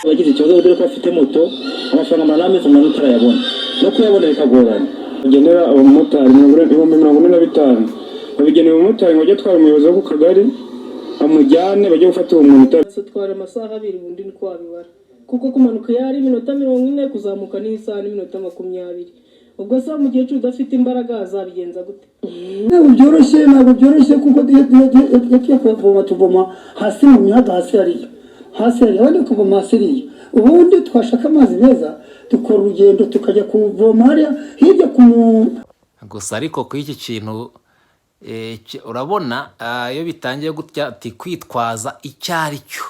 Abagize ikibazo, dore ko afite moto, amafaranga amara n'amezi 8 utarayabona, no kuyabona bikagorana. Bagenera abamotari 45,000, babigenera umumotari ngo ajye atwara umuyobozi wo ku kagari, amujyane bajye gufata uwo muntu utari Utwara amasaha 2, ubundi niko wabibara, kuko kumanuka iyo ari iminota 40, kuzamuka ni isaha n'iminota 20. Ubwo se umukecuru udafite imbaraga azabigenza gute? Ntabwo byoroshye, ntabwo byoroshye, kuko iyo tugiye kuvoma tuvoma hasi mu mihanda, hasi hariya, hasi hariya, abandi bakavoma hasi hariya. Ubundi twashaka amazi meza dukora urugendo tukajya kuvoma hariya hirya ku mu Gusa ariko kuri iki kintu urabona, iyo bitangiye gutya ati kwitwaza icyo ari cyo,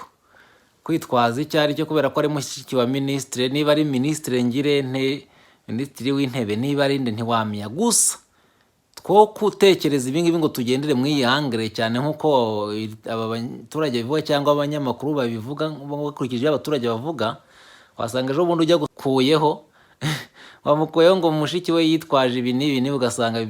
kwitwaza icyo ari cyo kubera ko ari mushiki wa minisitiri, niba ari minisitiri Ngirente, minisitiri w'intebe, niba ari nde ntiwamenya. Gusa two gutekereza ibingibi ngo tugendere muri iyi angle cyane nk'uko aba baturage bivuga cyangwa abanyamakuru babivuga, bakurikije ibyo abaturage bavuga, wasanga ejo bundi ujya gukuyeho, wamukuyeho ngo mushiki we yitwaje ibi n'ibi n'ibi, ugasanga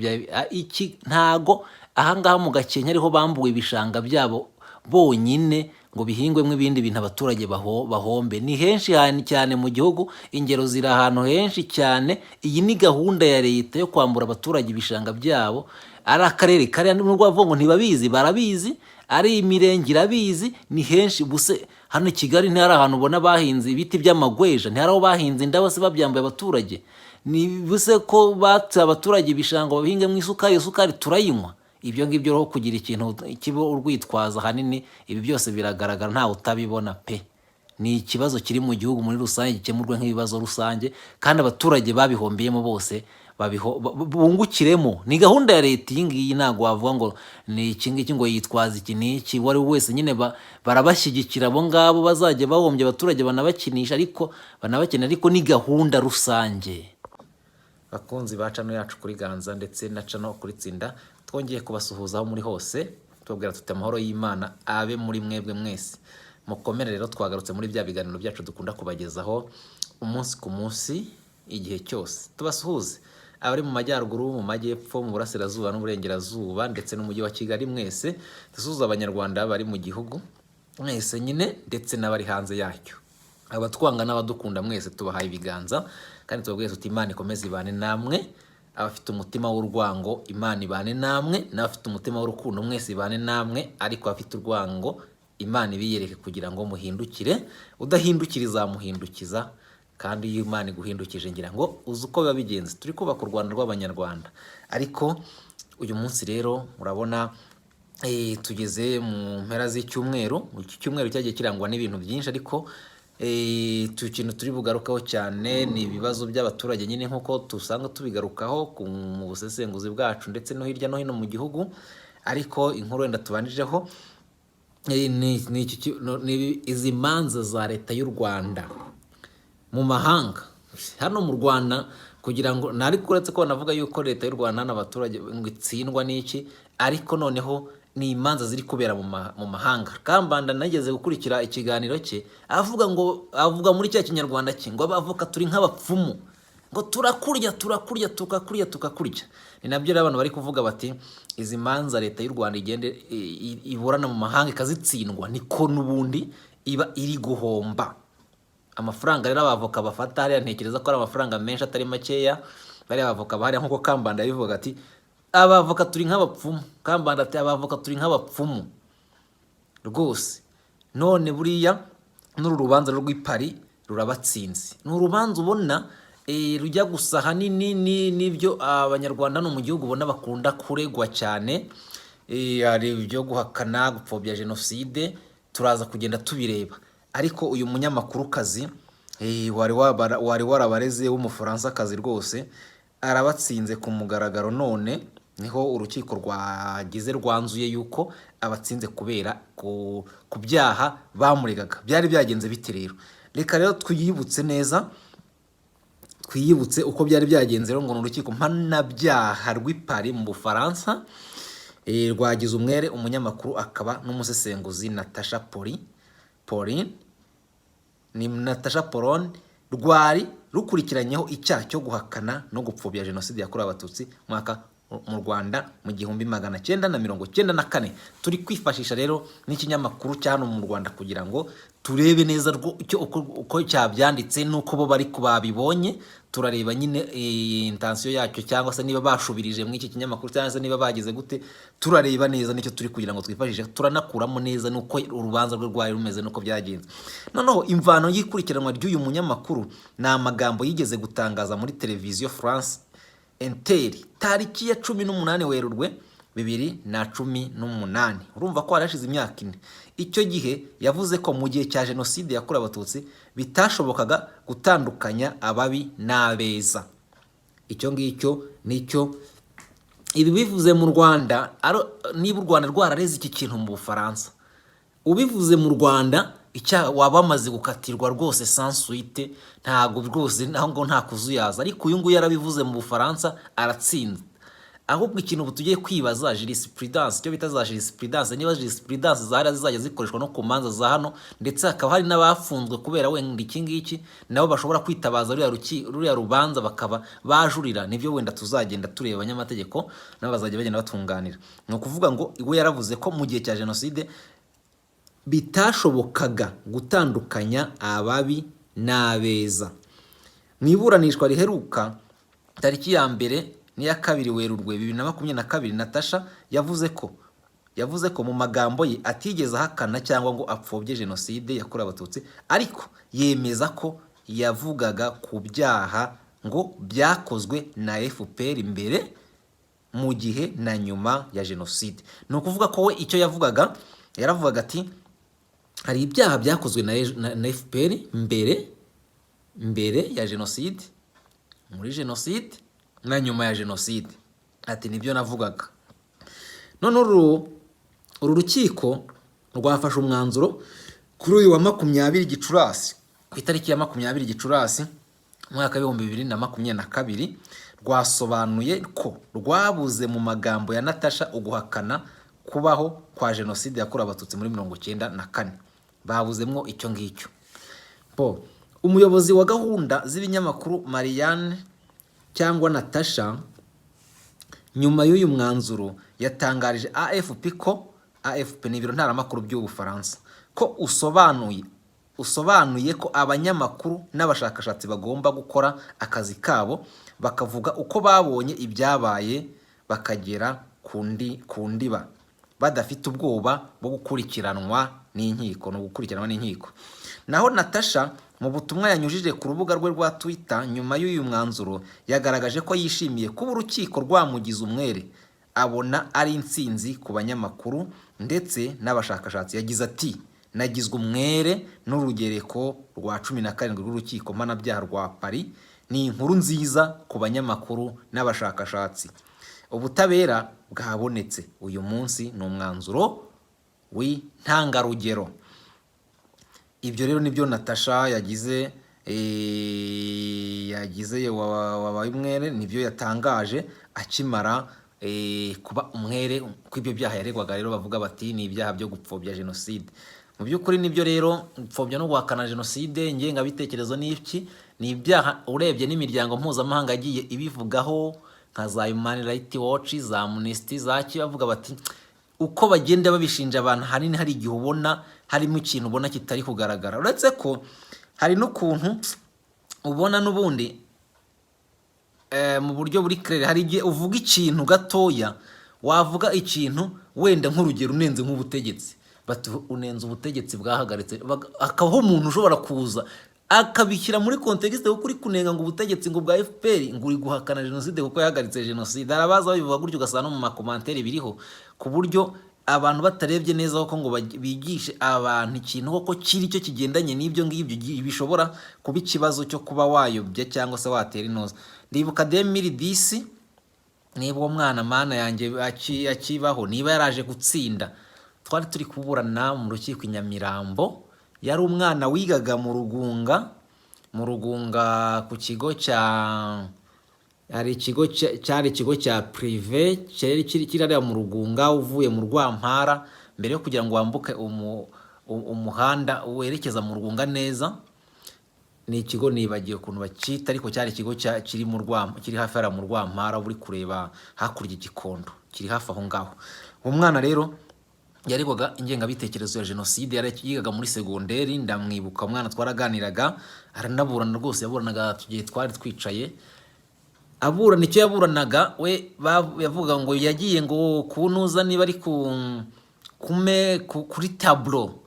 iki ntago ahangaha mu Gakenke ariho bambuwe ibishanga byabo bonyine ngo bihingwemo ibindi bintu, abaturage bahombe. Ni henshi cyane mu gihugu, ingero ziri ahantu henshi cyane. Iyi ni gahunda ya leta yo kwambura abaturage ibishanga byabo. Ari akarere kariya nubwo bavuga ngo ntibabizi, barabizi, ari imirenge irabizi, ni henshi. Buse hano i Kigali ntihari ahantu ubona bahinze ibiti by'amagweja? Ntihari aho bahinze indabo se babyambuye abaturage? Ni buse ko batse abaturage ibishanga babihingemo isukari, isukari turayinywa. Ibyo ngibyo rero kugira ikintu kiba urwitwazo, ahanini ibi byose biragaragara, ntawe utabibona pe. Ni ikibazo kiri mu gihugu muri rusange, gikemurwa nk'ibibazo rusange, kandi abaturage babihombeyemo bose bungukiremo. Ni gahunda ya leta iyi ngiyi, ntabwo wavuga ngo ni iki ngiki, ngo yitwaza iki n'iki. Uwo ari we wese nyine barabashyigikira abo ngabo bazajya bahombya abaturage, banabakinisha, ariko banabakina, ariko ni gahunda rusange. Bakunzi ba channel yacu kuri Ganza ndetse na channel kuri Tsinda, twongeye kubasuhuza aho muri hose, tubabwira tuti amahoro y'Imana abe muri mwebwe mwese, mukomere. Rero twagarutse muri bya biganiro byacu dukunda kubagezaho umunsi ku munsi, igihe cyose. Tubasuhuze abari mu majyaruguru, mu majyepfo, mu burasirazuba n'uburengerazuba ndetse n'umujyi wa Kigali mwese. Dusuhuze Abanyarwanda bari mu gihugu mwese nyine ndetse n'abari hanze yacyo, abatwanga n'abadukunda mwese tubahaye ibiganza, kandi tubabwiye tuti Imana ikomeze ibane namwe. Abafite umutima w'urwango, Imana ibane namwe, n'abafite umutima w'urukundo mwese ibane namwe, ariko abafite urwango Imana ibiyereke kugira ngo muhindukire. Udahindukira izamuhindukiza, kandi iyo Imana iguhindukije ngira ngo uzi uko biba bigenze. Turi kubaka u Rwanda rw'Abanyarwanda. Ariko uyu munsi rero murabona tugeze mu mpera z'icyumweru. Iki cyumweru cyagiye kirangwa n'ibintu byinshi, ariko ikintu turi bugarukaho cyane ni ibibazo by'abaturage nyine, nk'uko dusanga tubigarukaho mu busesenguzi bwacu ndetse no hirya no hino mu gihugu. Ariko inkuru wenda tubanjijeho ni no, ni izi manza za leta y'u Rwanda mu mahanga. Hano mu Rwanda kugira ngo nari uretse ko banavuga yuko leta y'u Rwanda n'abaturage ngo itsindwa n'iki, ariko noneho ni imanza ziri kubera mu mahanga. Kambanda nageze gukurikira ikiganiro cye, avuga ngo, avuga muri cya Kinyarwanda cye ngo abavoka turi nk'abapfumu, ngo turakurya, turakurya, tukakurya, tukakurya. Ni nabyo rero abantu bari kuvuga bati izi manza leta y'u Rwanda igende iburana mu mahanga ikazitsindwa, niko n'ubundi iba iri guhomba amafaranga. Rero abavoka bafata hariya, ntekereza ko ari amafaranga menshi atari makeya. Bariya abavoka bahariya, nk'uko Kambanda yabivuga ati abavoka turi nk'abapfumu, Kambanda ati abavoka turi nk'abapfumu rwose. None buriya n'uru rubanza rw'i Paris rurabatsinze. Ni urubanza ubona rujya gusa ahanini n'ibyo Abanyarwanda hano mu gihugu ubona bakunda kuregwa cyane. Hari ibyo guhakana, gupfobya jenoside, turaza kugenda tubireba. Ariko uyu munyamakurukazi wari warabareze w'Umufaransakazi rwose arabatsinze ku mugaragaro. None niho urukiko rwagize rwanzuye yuko abatsinze kubera ku byaha bamuregaga. Byari byagenze bite rero? Reka rero twiyibutse neza, twiyibutse uko byari byagenze. Rero ngo ni urukiko mpanabyaha rw'i Paris mu Bufaransa rwagize umwere umunyamakuru akaba n'umusesenguzi Natasha Pauline, ni Natasha Polony, rwari rukurikiranyeho icyaha cyo guhakana no gupfobya jenoside yakorewe Abatutsi mu mwaka mu Rwanda mu 1994. Turi kwifashisha rero n'ikinyamakuru cya hano mu Rwanda kugira ngo Turebe neza uko cyabyanditse n'uko bo bari babibonye. Turareba nyine intention yacyo, cyangwa se niba bashubirije muri iki kinyamakuru, cyangwa se niba bagize gute. Turareba neza nicyo turi kugira ngo twifashishe, turanakuramo neza n'uko urubanza rwe rwari rumeze n'uko byagenze. Noneho imvano y'ikurikiranwa ry'uyu munyamakuru ni amagambo yigeze gutangaza muri televiziyo France Inter tariki ya 18 Werurwe 2018. Urumva ko hari hashize imyaka 4. Icyo gihe yavuze ko mu gihe cya jenoside yakorewe Abatutsi bitashobokaga gutandukanya ababi n'abeza. Icyo ngicyo nicyo ibi bivuze mu Rwanda. Niba u Rwanda rwarareze iki kintu mu Bufaransa, ubivuze mu Rwanda icyaha waba wamaze gukatirwa rwose sans suite. Ntabwo rwose naho ngo nta kuzuyaza, ariko uyu nguyu yarabivuze mu Bufaransa aratsinze. Ahubwo ikintu ubu tugiye kwibaza, jurisprudence, icyo bita za jurisprudence, niba jurisprudence zahari zizajya zikoreshwa no ku manza za hano, ndetse hakaba hari n'abafunzwe kubera wenda iki ngiki, nabo bashobora kwitabaza ruriya rubanza bakaba bajurira. Nibyo wenda tuzagenda tureba, abanyamategeko nabo bazajya bagenda batunganira. Ni ukuvuga ngo we yaravuze ko mu gihe cya jenoside bitashobokaga gutandukanya ababi n'abeza. Mu iburanishwa riheruka tariki ya 1 n'iya 2 Werurwe 2022, Natasha yavuze ko mu magambo ye atigeze ahakana cyangwa ngo apfobye jenoside yakorewe Abatutsi, ariko yemeza ko yavugaga ku byaha ngo byakozwe na FPR mbere, mu gihe na nyuma ya jenoside. Ni ukuvuga ko we icyo yavugaga, yaravugaga ati hari ibyaha byakozwe na FPR mbere ya jenoside, muri jenoside na nyuma ya jenoside. Ati nibyo navugaga. None uru rukiko rwafashe umwanzuro kuri uyu wa 20 Gicurasi, ku itariki ya 20 Gicurasi umwaka w'2022. Rwasobanuye ko rwabuze mu magambo ya Natasha uguhakana kubaho kwa jenoside yakorewe Abatutsi muri 94. Babuzemwo icyo ngicyo. Bo umuyobozi wa gahunda z'ibinyamakuru Marianne cyangwa Natasha, nyuma y'uyu mwanzuro yatangarije AFP ko, AFP ni ibiro ntaramakuru by'Ubufaransa, ko usobanuye ko abanyamakuru n'abashakashatsi bagomba gukora akazi kabo, bakavuga uko babonye ibyabaye, bakagera ku ndiba badafite ubwoba bwo gukurikiranwa n'inkiko, ni ugukurikiranwa n'inkiko. Naho Natasha, mu butumwa yanyujije ku rubuga rwe rwa Twitter nyuma y'uyu mwanzuro, yagaragaje ko yishimiye kuba urukiko rwamugize umwere, abona ari intsinzi ku banyamakuru ndetse n'abashakashatsi. Yagize ati: "Nagizwe umwere n'urugereko rwa 17 rw'urukiko mpanabyaha rwa Paris. Ni inkuru nziza ku banyamakuru n'abashakashatsi. Ubutabera bwabonetse uyu munsi, ni umwanzuro w'intangarugero." Ibyo rero nibyo Natasha yagize, yagize wabaye umwere. Nibyo yatangaje akimara kuba umwere ko ibyo byaha yaregwaga. Rero bavuga bati ni ibyaha byo gupfobya jenoside. Mu by'ukuri nibyo rero, gupfobya no guhakana jenoside, ingengabitekerezo n'iki, ni ibyaha. Urebye n'imiryango mpuzamahanga yagiye ibivugaho nka za Human Rights Watch, za Amnesty, za ki, bavuga bati uko bagenda babishinja abantu, ahanini hari igihe ubona harimo ikintu ubona kitari kugaragara, uretse ko hari n'ukuntu ubona n'ubundi mu buryo buri clair. Hari igihe uvuga ikintu gatoya, wavuga ikintu wenda nk'urugero unenze nk'ubutegetsi, bati unenze ubutegetsi bwahagaritse, hakabaho umuntu ushobora kuza akabishyira muri contexte kuko uri kunenga ngo ubutegetsi ngo bwa FPR ngo uri guhakana jenoside kuko yahagaritse jenoside. Hari abaza babivuga gutyo, ugasanga no mu ma commentaires biriho, ku buryo abantu batarebye neza koko ngo bigishe abantu ikintu koko kiri cyo kigendanye n'ibyo ngibyo, bishobora kuba ikibazo cyo kuba wayobya cyangwa se watera inoza. Ndibuka 2010, niba uwo mwana, mana yanjye, akibaho, niba yaraje gutsinda, twari turi kuburana mu rukiko i Nyamirambo. Yari umwana wigaga mu Rugunga ku kigo cya, hari ikigo cyari ikigo cya privé cyari kiri hariya mu Rugunga, uvuye mu Rwampara, mbere yo kugira ngo wambuke umuhanda werekeza mu Rugunga neza. Ni ikigo nibagiwe ukuntu bacyita, ariko cyari ikigo kiri mu kiri hafi hariya mu Rwampara, uri kureba hakurya Igikondo, kiri hafi aho ngaho. Uwo mwana rero Yaregwaga ingengabitekerezo ya jenoside. Yari yigaga muri segonderi, ndamwibuka, umwana twaraganiraga, aranaburana rwose. Yaburanaga tugiye, twari twicaye aburana. Icyo yaburanaga we, yavuga ngo yagiye ngo kunuza niba ari ku kume kuri tableau,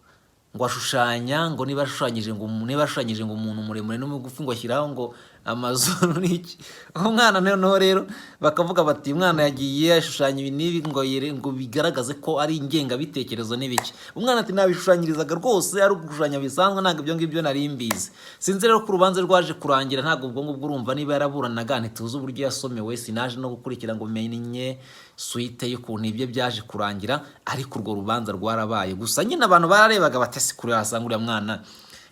ngo ashushanya ngo niba ashushanyije ngo niba ashushanyije ngo umuntu muremure n'umugufi, ngo ashyiraho ngo amazuru n'iki. Umwana noneho rero bakavuga bati: "Umwana yagiye ashushanya ibi n'ibi ngo ngo bigaragaze ko ari ingengabitekerezo n'ibiki." Umwana ati: "Nabishushanyirizaga rwose, ari ugushushanya bisanzwe, ntabwo ibyo ngibyo nari mbizi." Sinzi rero ko urubanza rwaje kurangira. Ntabwo ubwo ngubwo urumva niba yaraburanaga, ntituzi uburyo yasomewe. Sinaje no gukurikira ngo menye suite y'ukuntu ibyo byaje kurangira, ariko urwo rubanza rwarabaye. Gusa nyine abantu bararebaga batesi kure, wasanga uriya mwana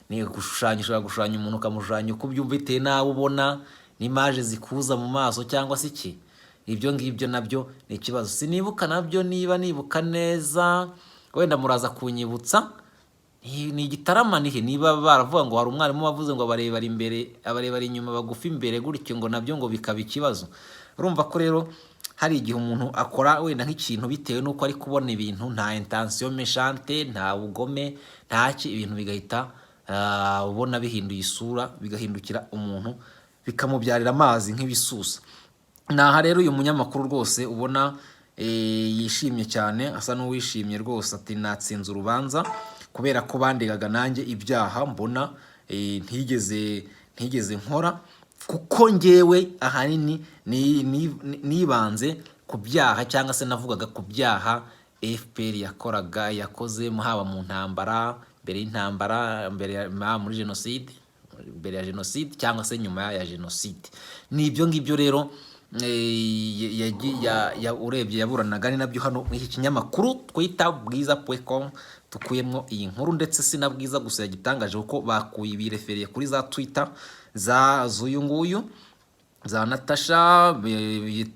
ni gushushanya, ushobora gushushanya umuntu ukamushushanya uko ubyumva bitewe n'aho ubona n'image zikuza mu maso cyangwa se iki. Ibyo ngibyo nabyo ni ikibazo. Sinibuka nabyo niba nibuka neza, wenda muraza kunyibutsa. Ni Igitarama nihe niba baravuga ngo hari umwarimu wavuze ngo abarebare imbere, abarebare inyuma, bagufi imbere gutyo, ngo nabyo ngo bikaba ikibazo. Urumva ko rero hari igihe umuntu akora wenda nk'ikintu bitewe n'uko ari kubona ibintu, nta intention méchante, nta bugome, nta ki, ibintu bigahita ubona bihinduye isura, bigahindukira umuntu, bikamubyarira amazi nk'ibisusa. Naha rero uyu munyamakuru rwose ubona yishimye cyane, asa n'uwishimye rwose, ati: "Natsinze urubanza kubera ko bandegaga nanjye ibyaha mbona ntigeze nkora, kuko ngewe ahanini nibanze ku byaha cyangwa se navugaga ku byaha FPR yakoraga, yakoze, haba mu ntambara, mbere y'intambara, mbere haba muri jenoside, mbere ya jenoside cyangwa se nyuma ya jenoside." Ni ibyo ngibyo rero urebye yaburanaga. Ni nabyo hano muri iki kinyamakuru twita bwiza.com dukuyemo iyi nkuru, ndetse si na Bwiza gusa yagitangaje, kuko bakuye birefereye kuri za Twitter za z'uyu nguyu za Natasha,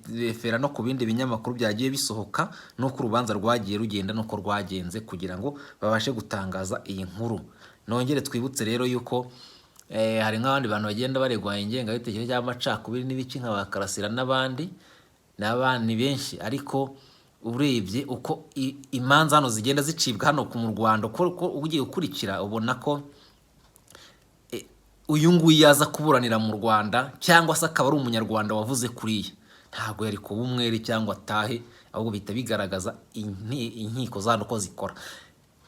bifera no ku bindi binyamakuru byagiye bisohoka, n'uko urubanza rwagiye rugenda n'uko rwagenze kugira ngo babashe gutangaza iyi nkuru. Nongere twibutse rero yuko hari nk'abandi bantu bagenda baregwa ingengabitekerezo cyangwa amacakubiri n'ibiki, nka ba Karasira n'abandi n'abandi benshi, ariko urebye uko imanza hano zigenda zicibwa hano mu Rwanda, uko ugiye ukurikira, ubona ko uyu nguyu yaza kuburanira mu Rwanda cyangwa se akaba ari umunyarwanda wavuze kuriya, ntabwo yari kuba umwere cyangwa atahe, ahubwo bihita bigaragaza inkiko za hano uko zikora.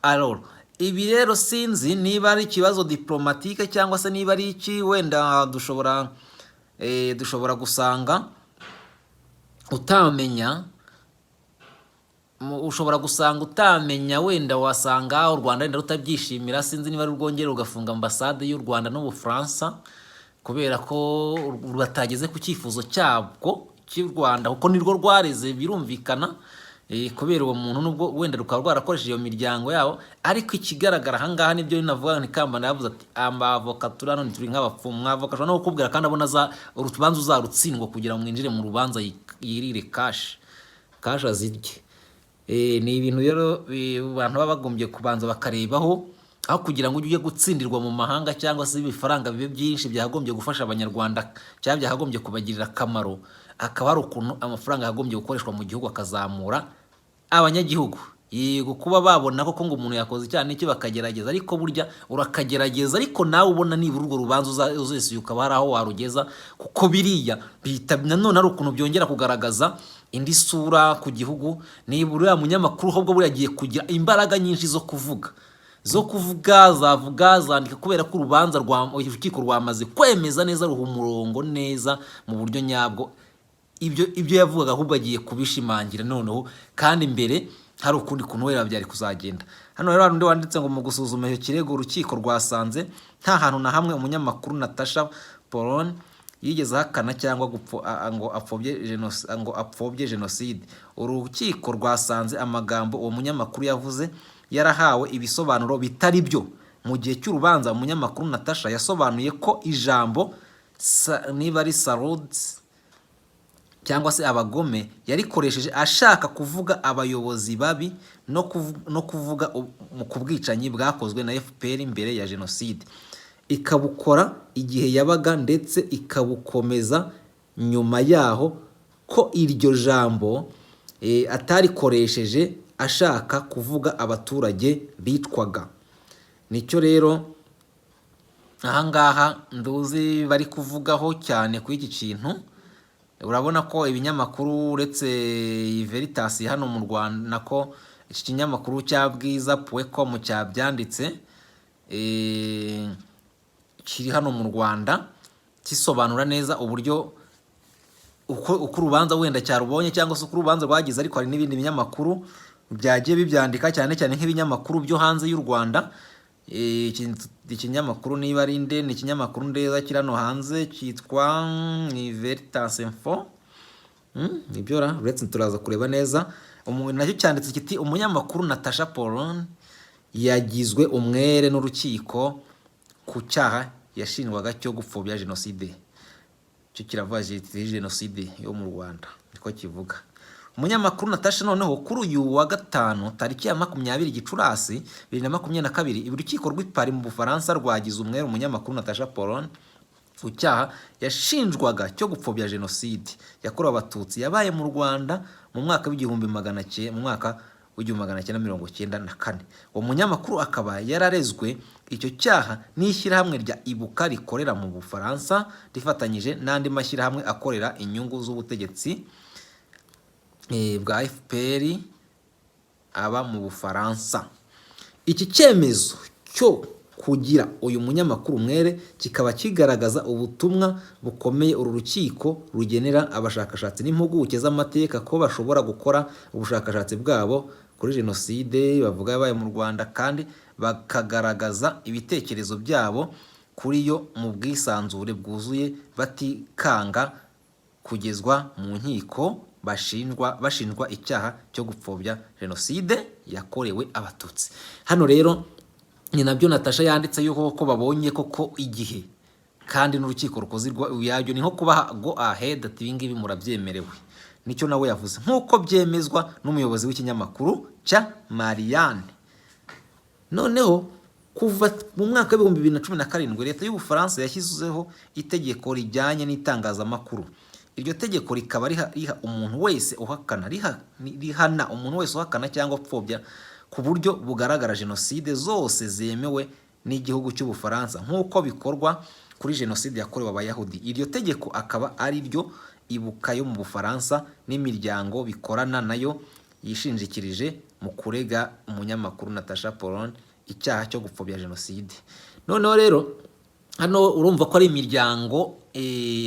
Alors, ibi rero sinzi niba ari ikibazo diplomatique cyangwa se niba ari iki. Wenda dushobora gusanga utamenya, ushobora gusanga utamenya, wenda wasanga u Rwanda wenda rutabyishimira. Sinzi niba ari rwongere rugafunga ambasade y'u Rwanda n'Ubufaransa kubera ko batageze ku cyifuzo cyabwo cy'u Rwanda, kuko nirwo rwareze birumvikana, kubera uwo muntu, nubwo wenda rukaba rwarakoresheje iyo miryango yabo. Ariko ikigaragara ahangaha nibyo navuga ni Kambanda yavuze ati: "Abavoka turi hano turi nk'abapfumu." Mwavoka ashobora no kukubwira kandi abona za urubanza uzarutsindwa kugira ngo mwinjire mu rubanza, yirire cash, cash azirye. Ni ibintu rero abantu baba bagombye kubanza bakarebaho, aho kugira ngo ujye gutsindirwa mu mahanga cyangwa se ibifaranga bibe byinshi byakagombye gufasha abanyarwanda cyangwa byakagombye kubagirira akamaro, hakaba hari ukuntu amafaranga yagombye gukoreshwa mu gihugu akazamura abanyagihugu. Yego, kuba babona koko ngo umuntu yakoze icyaha n'iki bakagerageza, ariko burya urakagerageza, ariko nawe ubona nibura urwo rubanza uzisuye ukaba hari aho warugeza, kuko biriya bihita nanone ari ukuntu byongera kugaragaza indi sura ku gihugu. Niba uriya munyamakuru ahubwo buriya agiye kugira imbaraga nyinshi zo kuvuga, zavuga, zandika, kubera ko urubanza rwa urukiko rwamaze kwemeza neza, ruha umurongo neza mu buryo nyabwo ibyo yavugaga, ahubwo agiye kubishimangira noneho, kandi mbere hari ukundi kuntu wera byari kuzagenda. Hano rero hari undi wanditse ngo: "Mu gusuzuma icyo kirego, urukiko rwasanze nta hantu na hamwe umunyamakuru Natasha Polony yigeze ahakana cyangwa ngo apfobye jenoside. Urukiko rwasanze amagambo uwo munyamakuru yavuze yarahawe ibisobanuro bitari byo. Mu gihe cy'urubanza, umunyamakuru Natasha yasobanuye ko ijambo niba ari salauds cyangwa se abagome yarikoresheje ashaka kuvuga abayobozi babi no kuvuga ku bwicanyi bwakozwe na FPR mbere ya jenoside, ikabukora igihe yabaga ndetse ikabukomeza nyuma yaho, ko iryo jambo atarikoresheje ashaka kuvuga abaturage bicwaga. Nicyo rero ahangaha nduzi bari kuvugaho cyane kuri iki kintu. Urabona ko ibinyamakuru, uretse iyi Veritas hano mu Rwanda, nako iki kinyamakuru cya Bwiza.com cyabyanditse, kiri hano mu Rwanda, gisobanura neza uburyo uko urubanza wenda cyarubonye cyangwa se uko urubanza rwagize. Ariko hari n'ibindi binyamakuru byagiye bibyandika, cyane cyane nk'ibinyamakuru byo hanze y'u Rwanda. Ikinyamakuru niba ari nde, ni ikinyamakuru ndeza kiri hano hanze cyitwa ni Veritas Info. Nibyo ra, uretse turaza kureba neza. Nacyo cyanditse kiti: "Umunyamakuru Natasha Polon yagizwe umwere n'urukiko ku cyaha yashinjwaga cyo gupfobya jenoside." Cyo kiravuga kiti jenoside yo mu Rwanda, niko kivuga. Umunyamakuru Natasha, noneho kuri uyu wa gatanu tariki ya 20 Gicurasi 2022, urukiko rw'i Paris mu Bufaransa rwagize umwere umunyamakuru Natasha Polon ku cyaha yashinjwaga cyo gupfobya jenoside yakorewe Abatutsi yabaye mu Rwanda mu mwaka w'igihumbi magana cyenda mu mwaka w'1994. Uwo munyamakuru akaba yararezwe icyo cyaha n'ishyirahamwe rya Ibuka rikorera mu Bufaransa, rifatanyije n'andi mashyirahamwe akorera inyungu z'ubutegetsi bwa FPR aba mu Bufaransa. Iki cyemezo cyo kugira uyu munyamakuru umwere kikaba kigaragaza ubutumwa bukomeye uru rukiko rugenera abashakashatsi n'impuguke z'amateka, ko bashobora gukora ubushakashatsi bwabo kuri jenoside bavuga yabaye mu Rwanda, kandi bakagaragaza ibitekerezo byabo kuri yo mu bwisanzure bwuzuye, batikanga kugezwa mu nkiko bashinjwa icyaha cyo gupfobya jenoside yakorewe Abatutsi. Hano rero ni nabyo Natasha yanditse, yuko ko babonye koko igihe kandi n'urukiko rukoze yabyo, ni nko kubaha go ahead, ati ibi ngibi murabyemerewe. Nicyo nawe yavuze, nk'uko byemezwa n'umuyobozi w'ikinyamakuru cya Marianne. Noneho kuva mu mwaka w'2017, leta y'Ubufaransa yashyizeho itegeko rijyanye n'itangazamakuru. Iryo tegeko rikaba riha umuntu wese uhakana riha, rihana umuntu wese uhakana cyangwa upfobya ku buryo bugaragara jenoside zose zemewe n'igihugu cy'Ubufaransa, nk'uko bikorwa kuri jenoside yakorewe Abayahudi. Iryo tegeko akaba ari ryo Ibuka yo mu Bufaransa n'imiryango bikorana nayo yishinjikirije mu kurega umunyamakuru Natasha Polon icyaha cyo gupfobya jenoside. Noneho rero hano urumva ko ari imiryango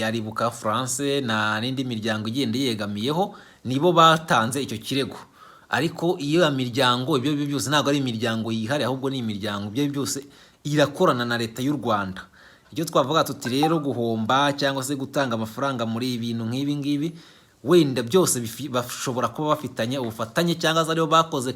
ya Ibuka France na n'indi miryango igenda yegamiyeho, nibo batanze icyo kirego. Ariko iyo miryango, ibyo aribyo byose, ntabwo ari imiryango yihariye, ahubwo ni imiryango ibyo aribyo byose irakorana na leta y'u Rwanda. Icyo twavuga tuti rero, guhomba cyangwa se gutanga amafaranga muri ibintu nk'ibi ngibi, wenda byose bashobora kuba bafitanye ubufatanye, cyangwa se aribo bakoze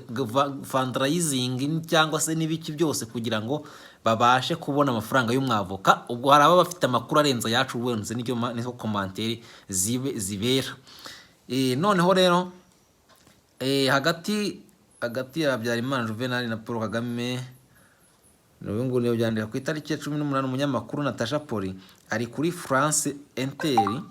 fundraising cyangwa se n'ibiki byose kugira ngo babashe kubona amafaranga y'umwavoka. Ubwo hari ababa bafite amakuru arenze ayacu, wenda nicyo niho commentaire zibe zibera. Noneho rero hagati ya Habyarimana Juvenal na Paul Kagame, ubu ngubu niyo byandika ku itariki ya 18, umunyamakuru Natasha Poli ari kuri France Inter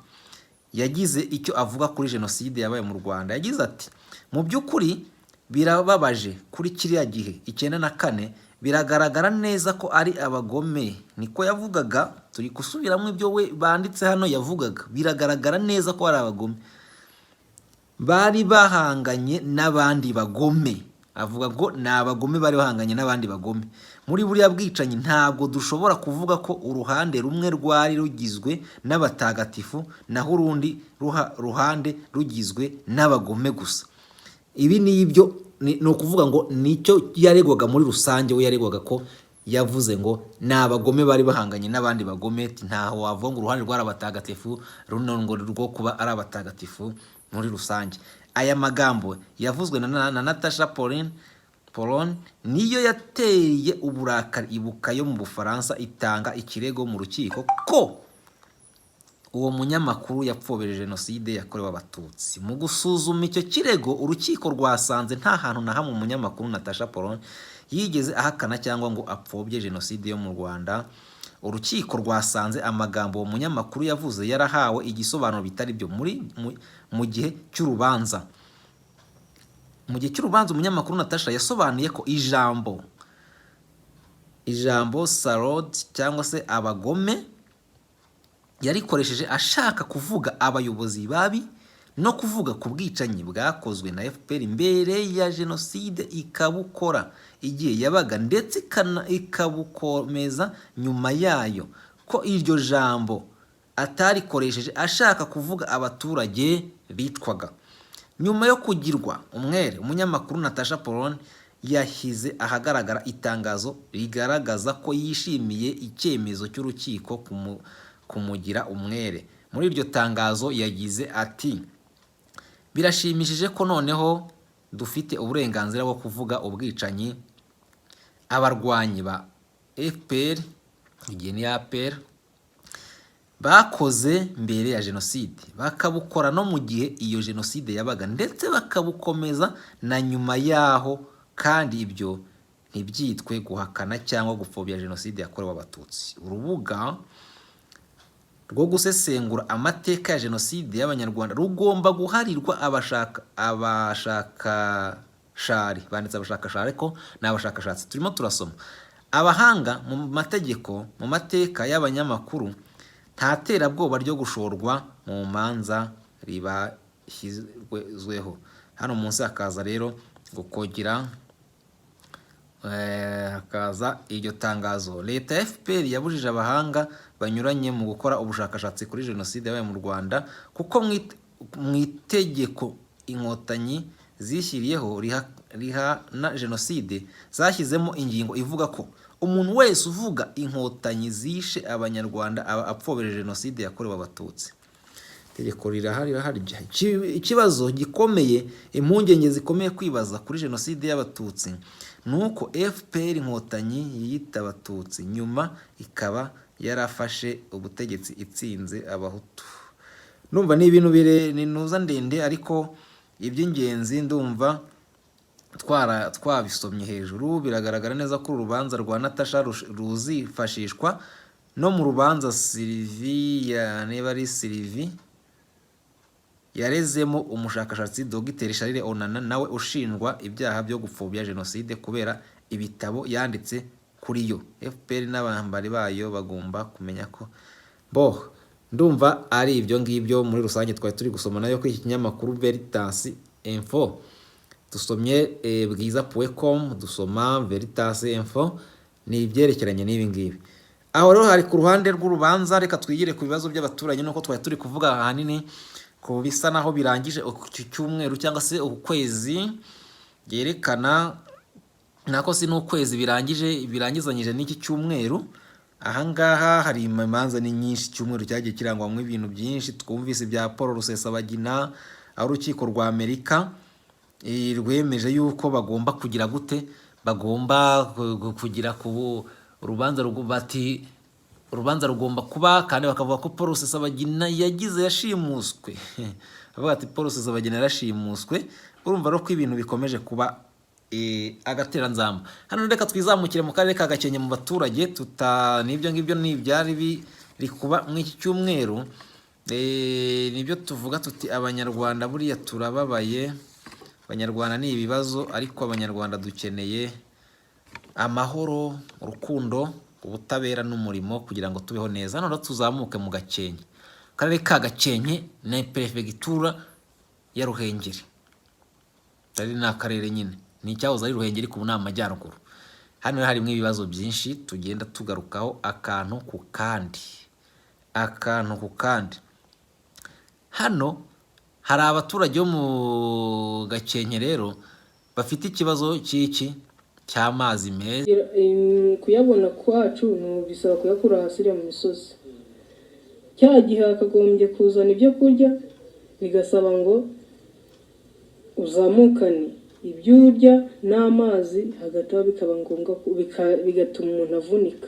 yagize icyo avuga kuri jenoside yabaye mu Rwanda. Yagize ati: "Mu by'ukuri birababaje. Kuri kiriya gihe 94, biragaragara neza ko ari abagome." Niko yavugaga, turi gusubiramo ibyo we banditse hano yavugaga. Biragaragara neza ko ari abagome bari bahanganye n'abandi bagome. Avuga ngo ni abagome bari bahanganye n'abandi bagome muri buriya bwicanyi. Ntabwo dushobora kuvuga ko uruhande rumwe rwari rugizwe n'abatagatifu, naho urundi ruhande rugizwe n'abagome gusa. Ibi ni ibyo, ni ukuvuga ngo nicyo yaregwaga muri rusange. We yaregwaga ko yavuze ngo ni abagome bari bahanganye n'abandi bagome. Ntaho wavuga ngo uruhande rwari abatagatifu, runo ngo rwo kuba ari abatagatifu muri rusange. Aya magambo yavuzwe na Natasha Pauline Polon niyo yateye uburakari Ibuka yo mu Bufaransa, itanga ikirego mu rukiko ko uwo munyamakuru yapfobeje jenoside yakorewe Abatutsi. Mu gusuzuma icyo kirego, urukiko rwasanze nta hantu na hamwe umunyamakuru Natasha Polon yigeze ahakana cyangwa ngo apfobye jenoside yo mu Rwanda. Urukiko rwasanze amagambo uwo munyamakuru yavuze yarahawe igisobanuro bitari byo muri mu gihe cy'urubanza. Mu gihe cy'urubanza, umunyamakuru Natasha yasobanuye ko ijambo "salauds" cyangwa se abagome yarikoresheje ashaka kuvuga abayobozi babi no kuvuga ku bwicanyi bwakozwe na FPR mbere ya jenoside, ikabukora igihe yabaga ndetse ikabukomeza nyuma yayo, ko iryo jambo atarikoresheje ashaka kuvuga abaturage bitwaga. Nyuma yo kugirwa umwere, umunyamakuru Natasha Polony yashyize ahagaragara itangazo rigaragaza ko yishimiye icyemezo cy'urukiko kumugira umwere. Muri iryo tangazo yagize ati: "Birashimishije ko noneho dufite uburenganzira bwo kuvuga ubwicanyi abarwanyi ba FPR, igihe ni APR, bakoze mbere ya jenoside, bakabukora no mu gihe iyo jenoside yabaga, ndetse bakabukomeza na nyuma yaho, kandi ibyo ntibyitwe guhakana cyangwa gupfobya jenoside yakorewe Abatutsi. Urubuga rwo gusesengura amateka ya jenoside y'Abanyarwanda rugomba guharirwa abashakashari." Banditse abashakashari ariko ni abashakashatsi turimo turasoma, abahanga mu mategeko, mu mateka y'abanyamakuru. Nta terabwoba ryo gushorwa mu manza ribashyizweho. Hano munsi hakaza rero gukogera, hakaza iryo tangazo. Leta ya FPR yabujije abahanga banyuranye mu gukora ubushakashatsi kuri jenoside yabaye mu Rwanda, kuko mu itegeko Inkotanyi zishyiriyeho rihana jenoside zashyizemo ingingo ivuga ko umuntu wese uvuga Inkotanyi zishe Abanyarwanda aba apfobeje jenoside yakorewe Abatutsi. Itegeko rirahari rirahari. Ikibazo gikomeye, impungenge zikomeye kwibaza kuri jenoside y'Abatutsi ni uko FPR Inkotanyi yiyita Abatutsi, nyuma ikaba yarafashe ubutegetsi itsinze Abahutu. Ndumva ni ibintu bire ni ntuza ndende, ariko iby'ingenzi ndumva twara twabisomye hejuru. Biragaragara neza ko urubanza rwa Natasha ruzifashishwa no mu rubanza Sylvia, niba ari Sylvie, yarezemo umushakashatsi Dogiteri Charles Onana, nawe ushinjwa ibyaha byo gupfobya jenoside kubera ibitabo yanditse kuri yo. FPR n'abambari bayo bagomba kumenya ko bo. Ndumva ari ibyo ngibyo muri rusange twari turi gusoma nayo kuri iki kinyamakuru Veritas Info. Dusomye bwiza.com, dusoma Veritas Info, ni ibyerekeranye n'ibi ngibi. Aho rero hari ku ruhande rw'urubanza. Reka twigire ku bibazo by'abaturanyi, nuko twari turi kuvuga ahanini ku bisa naho birangije iki cyumweru cyangwa se ukwezi, byerekana nako si n'ukwezi birangije, birangizanyije n'iki cyumweru. Ahangaha hari imanza ni nyinshi. Icyumweru cyagiye kirangwamo ibintu byinshi. Twumvise ibya Paul Rusesabagina, aho urukiko rwa Amerika rwemeje yuko bagomba kugira gute, bagomba kugira ku urubanza, bati urubanza rugomba kuba, kandi bakavuga ko Paul Rusesabagina yagize yashimuswe. Bavuga ati Paul Rusesabagina yarashimuswe. Urumva rero ko ibintu bikomeje kuba agateranzamba. Hano reka twizamukire mu karere ka Gakenke mu baturage tuta n'ibyo ngibyo ni ibyari biri kuba muri iki cyumweru. Nibyo tuvuga tuti Abanyarwanda buriya turababaye, Abanyarwanda ni ibibazo, ariko Abanyarwanda dukeneye amahoro, urukundo, ubutabera n'umurimo kugira ngo tubeho neza. Hano rero tuzamuke mu Gakenke, akarere ka Gakenke ni perefegitura ya Ruhengeri. Ari ni akarere nyine, ni icyahoze ari Ruhengeri, ku ni amajyaruguru. Hano harimo ibibazo byinshi tugenda tugarukaho akantu ku kandi, akantu ku kandi. Hano hari abaturage bo mu Gakenke rero bafite ikibazo cy'iki, cy'amazi meza. Kuyabona kwacu ni bisaba kuyakura hasi iriya mu misozi. Cya gihe hakagombye kuzana ibyo kurya, bigasaba ngo uzamukane ibyo urya n'amazi hagati aho, bikaba ngombwa bigatuma umuntu avunika.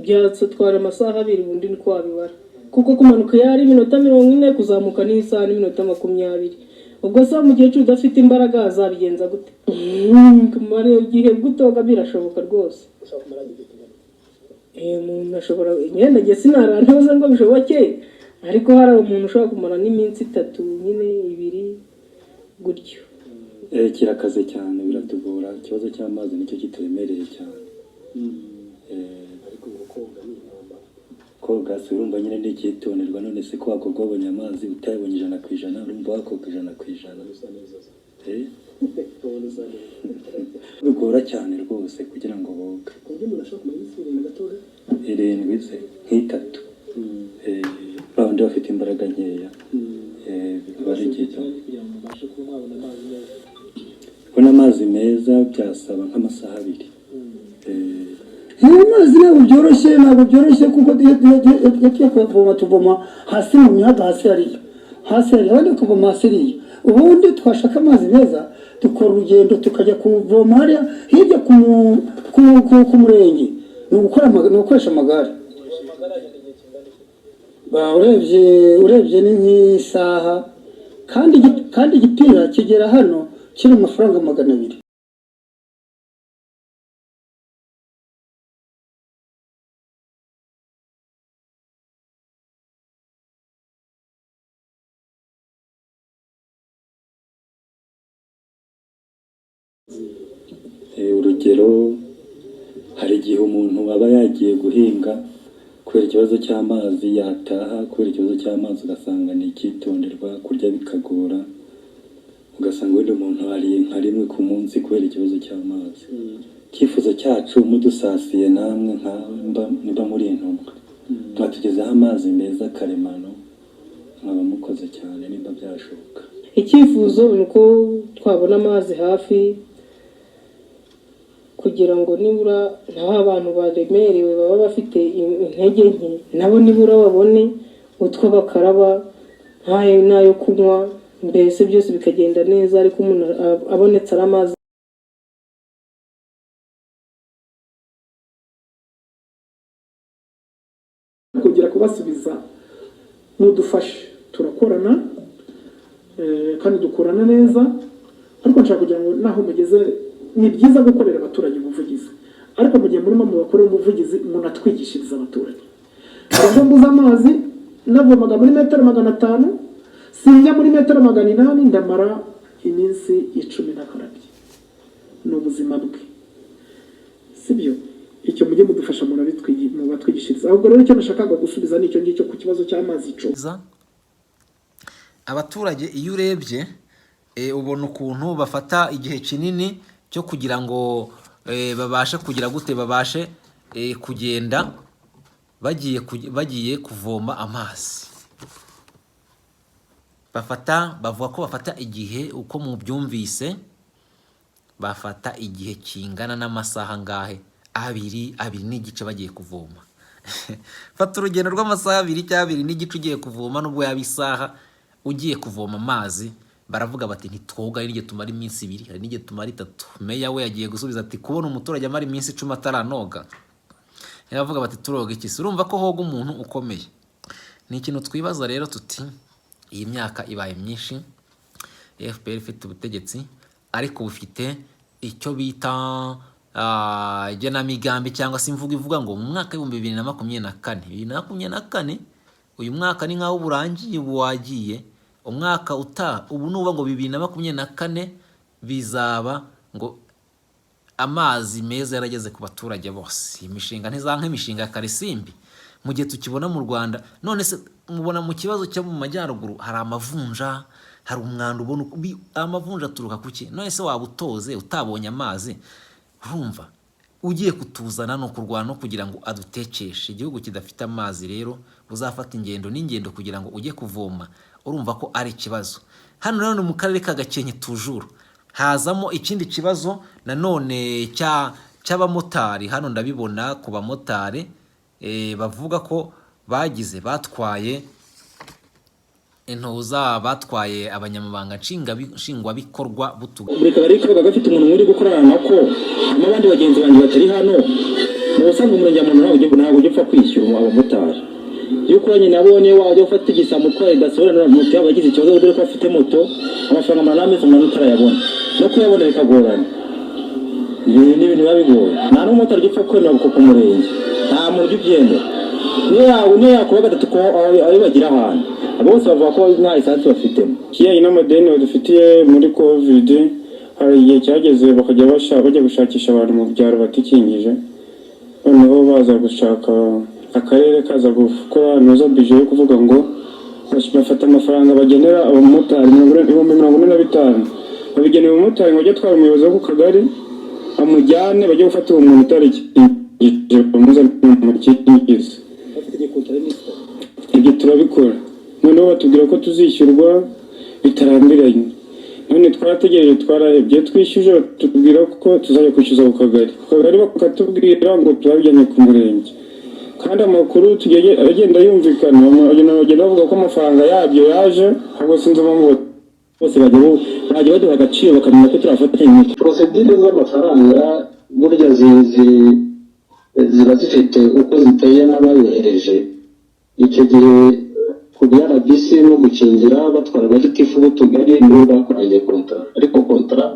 Byatwara amasaha 2 ubundi niko wabibara, kuko kumanuka iyo ari iminota 40, kuzamuka ni isaha n'iminota 20. Ubwo se umukecuru udafite imbaraga azabigenza gute? Kumara igihe gutoga birashoboka rwose. Umuntu ashobora imyenda, njye sinarantuze ngo bishoboke, ariko hari umuntu ushobora kumara n'iminsi 3 nyine, 2 gutyo. Kirakaze cyane, biratugora. Ikibazo cy'amazi nicyo kituremereye cyane. Ariko ngo koga ni intambara. Koga si urumva nyine ni icyitonderwa. None se ko wakoga wabonye amazi, utayabonye 100%, urumva wakoga 100%? Usa neza se? Eh, Ubona usa neza. Bigora cyane rwose kugira ngo boge. Ku buryo umuntu ashobora kumara iminsi 7 atoga? 7 se, nk'itatu. Ba bandi bafite imbaraga nkeya, biba ari icyitonderwa. Kugira ngo mubashe kuba mwabona amazi meza? Kubona amazi meza byasaba nk'amasaha 2. Iyo amazi ntabwo byoroshye, ntabwo byoroshye, kuko iyo tugiye kuvoma tuvoma hasi mu mihaga, hasi hariya, hasi hariya, abandi bakavoma hasi hariya. Ubundi twashaka amazi meza dukora urugendo tukajya kuvoma hariya hirya ku murenge. Ni ugukoresha amagare. Urebye ni nk'isaha, kandi igipira kigera hano kiri mu mafaranga 200. Urugero hari igihe umuntu aba yagiye guhinga kubera ikibazo cy'amazi, yataha kubera ikibazo cy'amazi ugasanga ni icyitonderwa, kurya bikagora, ugasanga wenda umuntu ariye nka rimwe ku munsi kubera ikibazo cy'amazi. Icyifuzo cyacu, mudusasiye namwe niba muri intumwa, mwatugezaho amazi meza karemano, mwaba mukoze cyane nimba byashoboka. Icyifuzo ni uko twabona amazi hafi, kugira ngo nibura naho abantu baremerewe baba bafite intege nke nabo nibura babone utwo bakaraba nk'ayo n'ayo kunywa, mbese byose bikagenda neza, ariko umuntu abonetse ari amazi. Kongera kubasubiza, mudufashe, turakorana kandi dukorana neza, ariko nshaka kugira ngo naho mugeze, ni byiza gukorera abaturage ubuvugizi, ariko mu gihe murimo mubakorera ubuvugizi munatwigishiriza abaturage. Ubwo mbuze amazi navomaga muri metero 500, sinjya muri metero 800, ndamara iminsi 10 ntakarabye, ni ubuzima bwe, sibyo? Icyo mujye mudufasha mubatwigishiriza. Ahubwo rero icyo nashakaga gusubiza ni icyo ngicyo ku kibazo cy'amazi ico. Abaturage iyo urebye ubona ukuntu bafata igihe kinini cyo kugira ngo babashe kugira gute, babashe kugenda bagiye kuvoma amazi. Bafata, bavuga ko bafata igihe, uko mubyumvise, bafata igihe kingana n'amasaha angahe? 2, 2 n'igice bagiye kuvoma. Fata urugendo rw'amasaha 2 cyangwa 2 n'igice ugiye kuvoma, nubwo yaba isaha ugiye kuvoma amazi. Baravuga bati ntitwoga, hari n'igihe tumara iminsi 2, hari n'igihe tumara 3. Meya we yagiye gusubiza ati kubona umuturage amara iminsi 10 ataranoga, yavuga bati turoga iki se? Urumva ko hoga umuntu ukomeye. Ni ikintu twibaza rero tuti iyi myaka ibaye myinshi FPR ifite ubutegetsi, ariko bufite icyo bita igenamigambi cyangwa se imvugo ivuga ngo mu mwaka w'2024, 2024, uyu mwaka ni nk'aho urangiye, ubu wagiye umwaka utaha, ubu nuba ngo 2024 bizaba ngo amazi meza yarageze ku baturage bose. Iyi mishinga ntizaba nk'imishinga ya Karisimbi mu gihe tukibona mu Rwanda. None se mubona mu kibazo cyo mu majyaruguru hari amavunja, hari umwanda, ubona amavunja aturuka kuki? None se waba utoze utabonye amazi? Urumva ugiye kutuzana ni ukurwana no kugira ngo adutekeshe. Igihugu kidafite amazi rero, uzafata ingendo n'ingendo kugira ngo ujye kuvoma, urumva ko ari ikibazo. Hano rero ni mu karere ka Gakenke tujuru, hazamo ikindi kibazo nanone cy'abamotari. Hano ndabibona ku bamotari, bavuga ko bagize batwaye intuza, batwaye abanyamabanga nshingwabikorwa b'utugari. Buri kagari kaba gafite umuntu muri gukorana nako, harimo abandi bagenzi banjye batari hano. Mu busanzwe umurenge wa muntu ntabwo ujya upfa kwishyura abamotari. Iyo ukoranye nabo, niyo wajya ufata igisambo utwaye daso na moto yaba agize ikibazo, dore ko afite moto, amafaranga amara n'amezi 8 utarayabona, no kuyabona bikagorana. Ibi ni ibintu biba bigoye. Nta n'umumotari ujya upfa kwemera ku murenge, nta muntu ujya ubyemera. Niyo yakuba gatatu ko ayo bagira ahantu, abo bose bavuga ko nta esansi bafitemo. Ikijyanye n'amadeni badufitiye muri COVID. Hari igihe cyageze bakajya bajya gushakisha abantu mu byaro batikingije, noneho baza gushaka akarere kaza gukora noza budget yo kuvuga ngo bafata amafaranga bagenera abamotari 45,000, babigenera umumotari ngo ajye atwara umuyobozi wo ku kagari, amujyane bajye gufata uwo muntu utarikingije, bamuzane mukingize. Bafitanye kontara n'isita. Ibyo turabikora, noneho batubwira ko tuzishyurwa bitarambiranye. None twarategereje, twarahebye. Twishyuje batubwira ko tuzajya kwishyuza ku kagari, ku kagari bakatubwira ngo turabijyanye ku murenge. Kandi amakuru tugiye agenda yumvikana, bagenda bavuga ko amafaranga yabyo yaje, ahubwo sinzi impamvu. Bose bajya baduha agaciro, bakamenya ko turafatanya. Procédure z'amafaranga burya ziba zifite uko ziteye n'abayohereje. Icyo gihe ku bya RBC no gukingira batwara abagitifu b'utugari, nibo bakoranye kontara, ariko kontara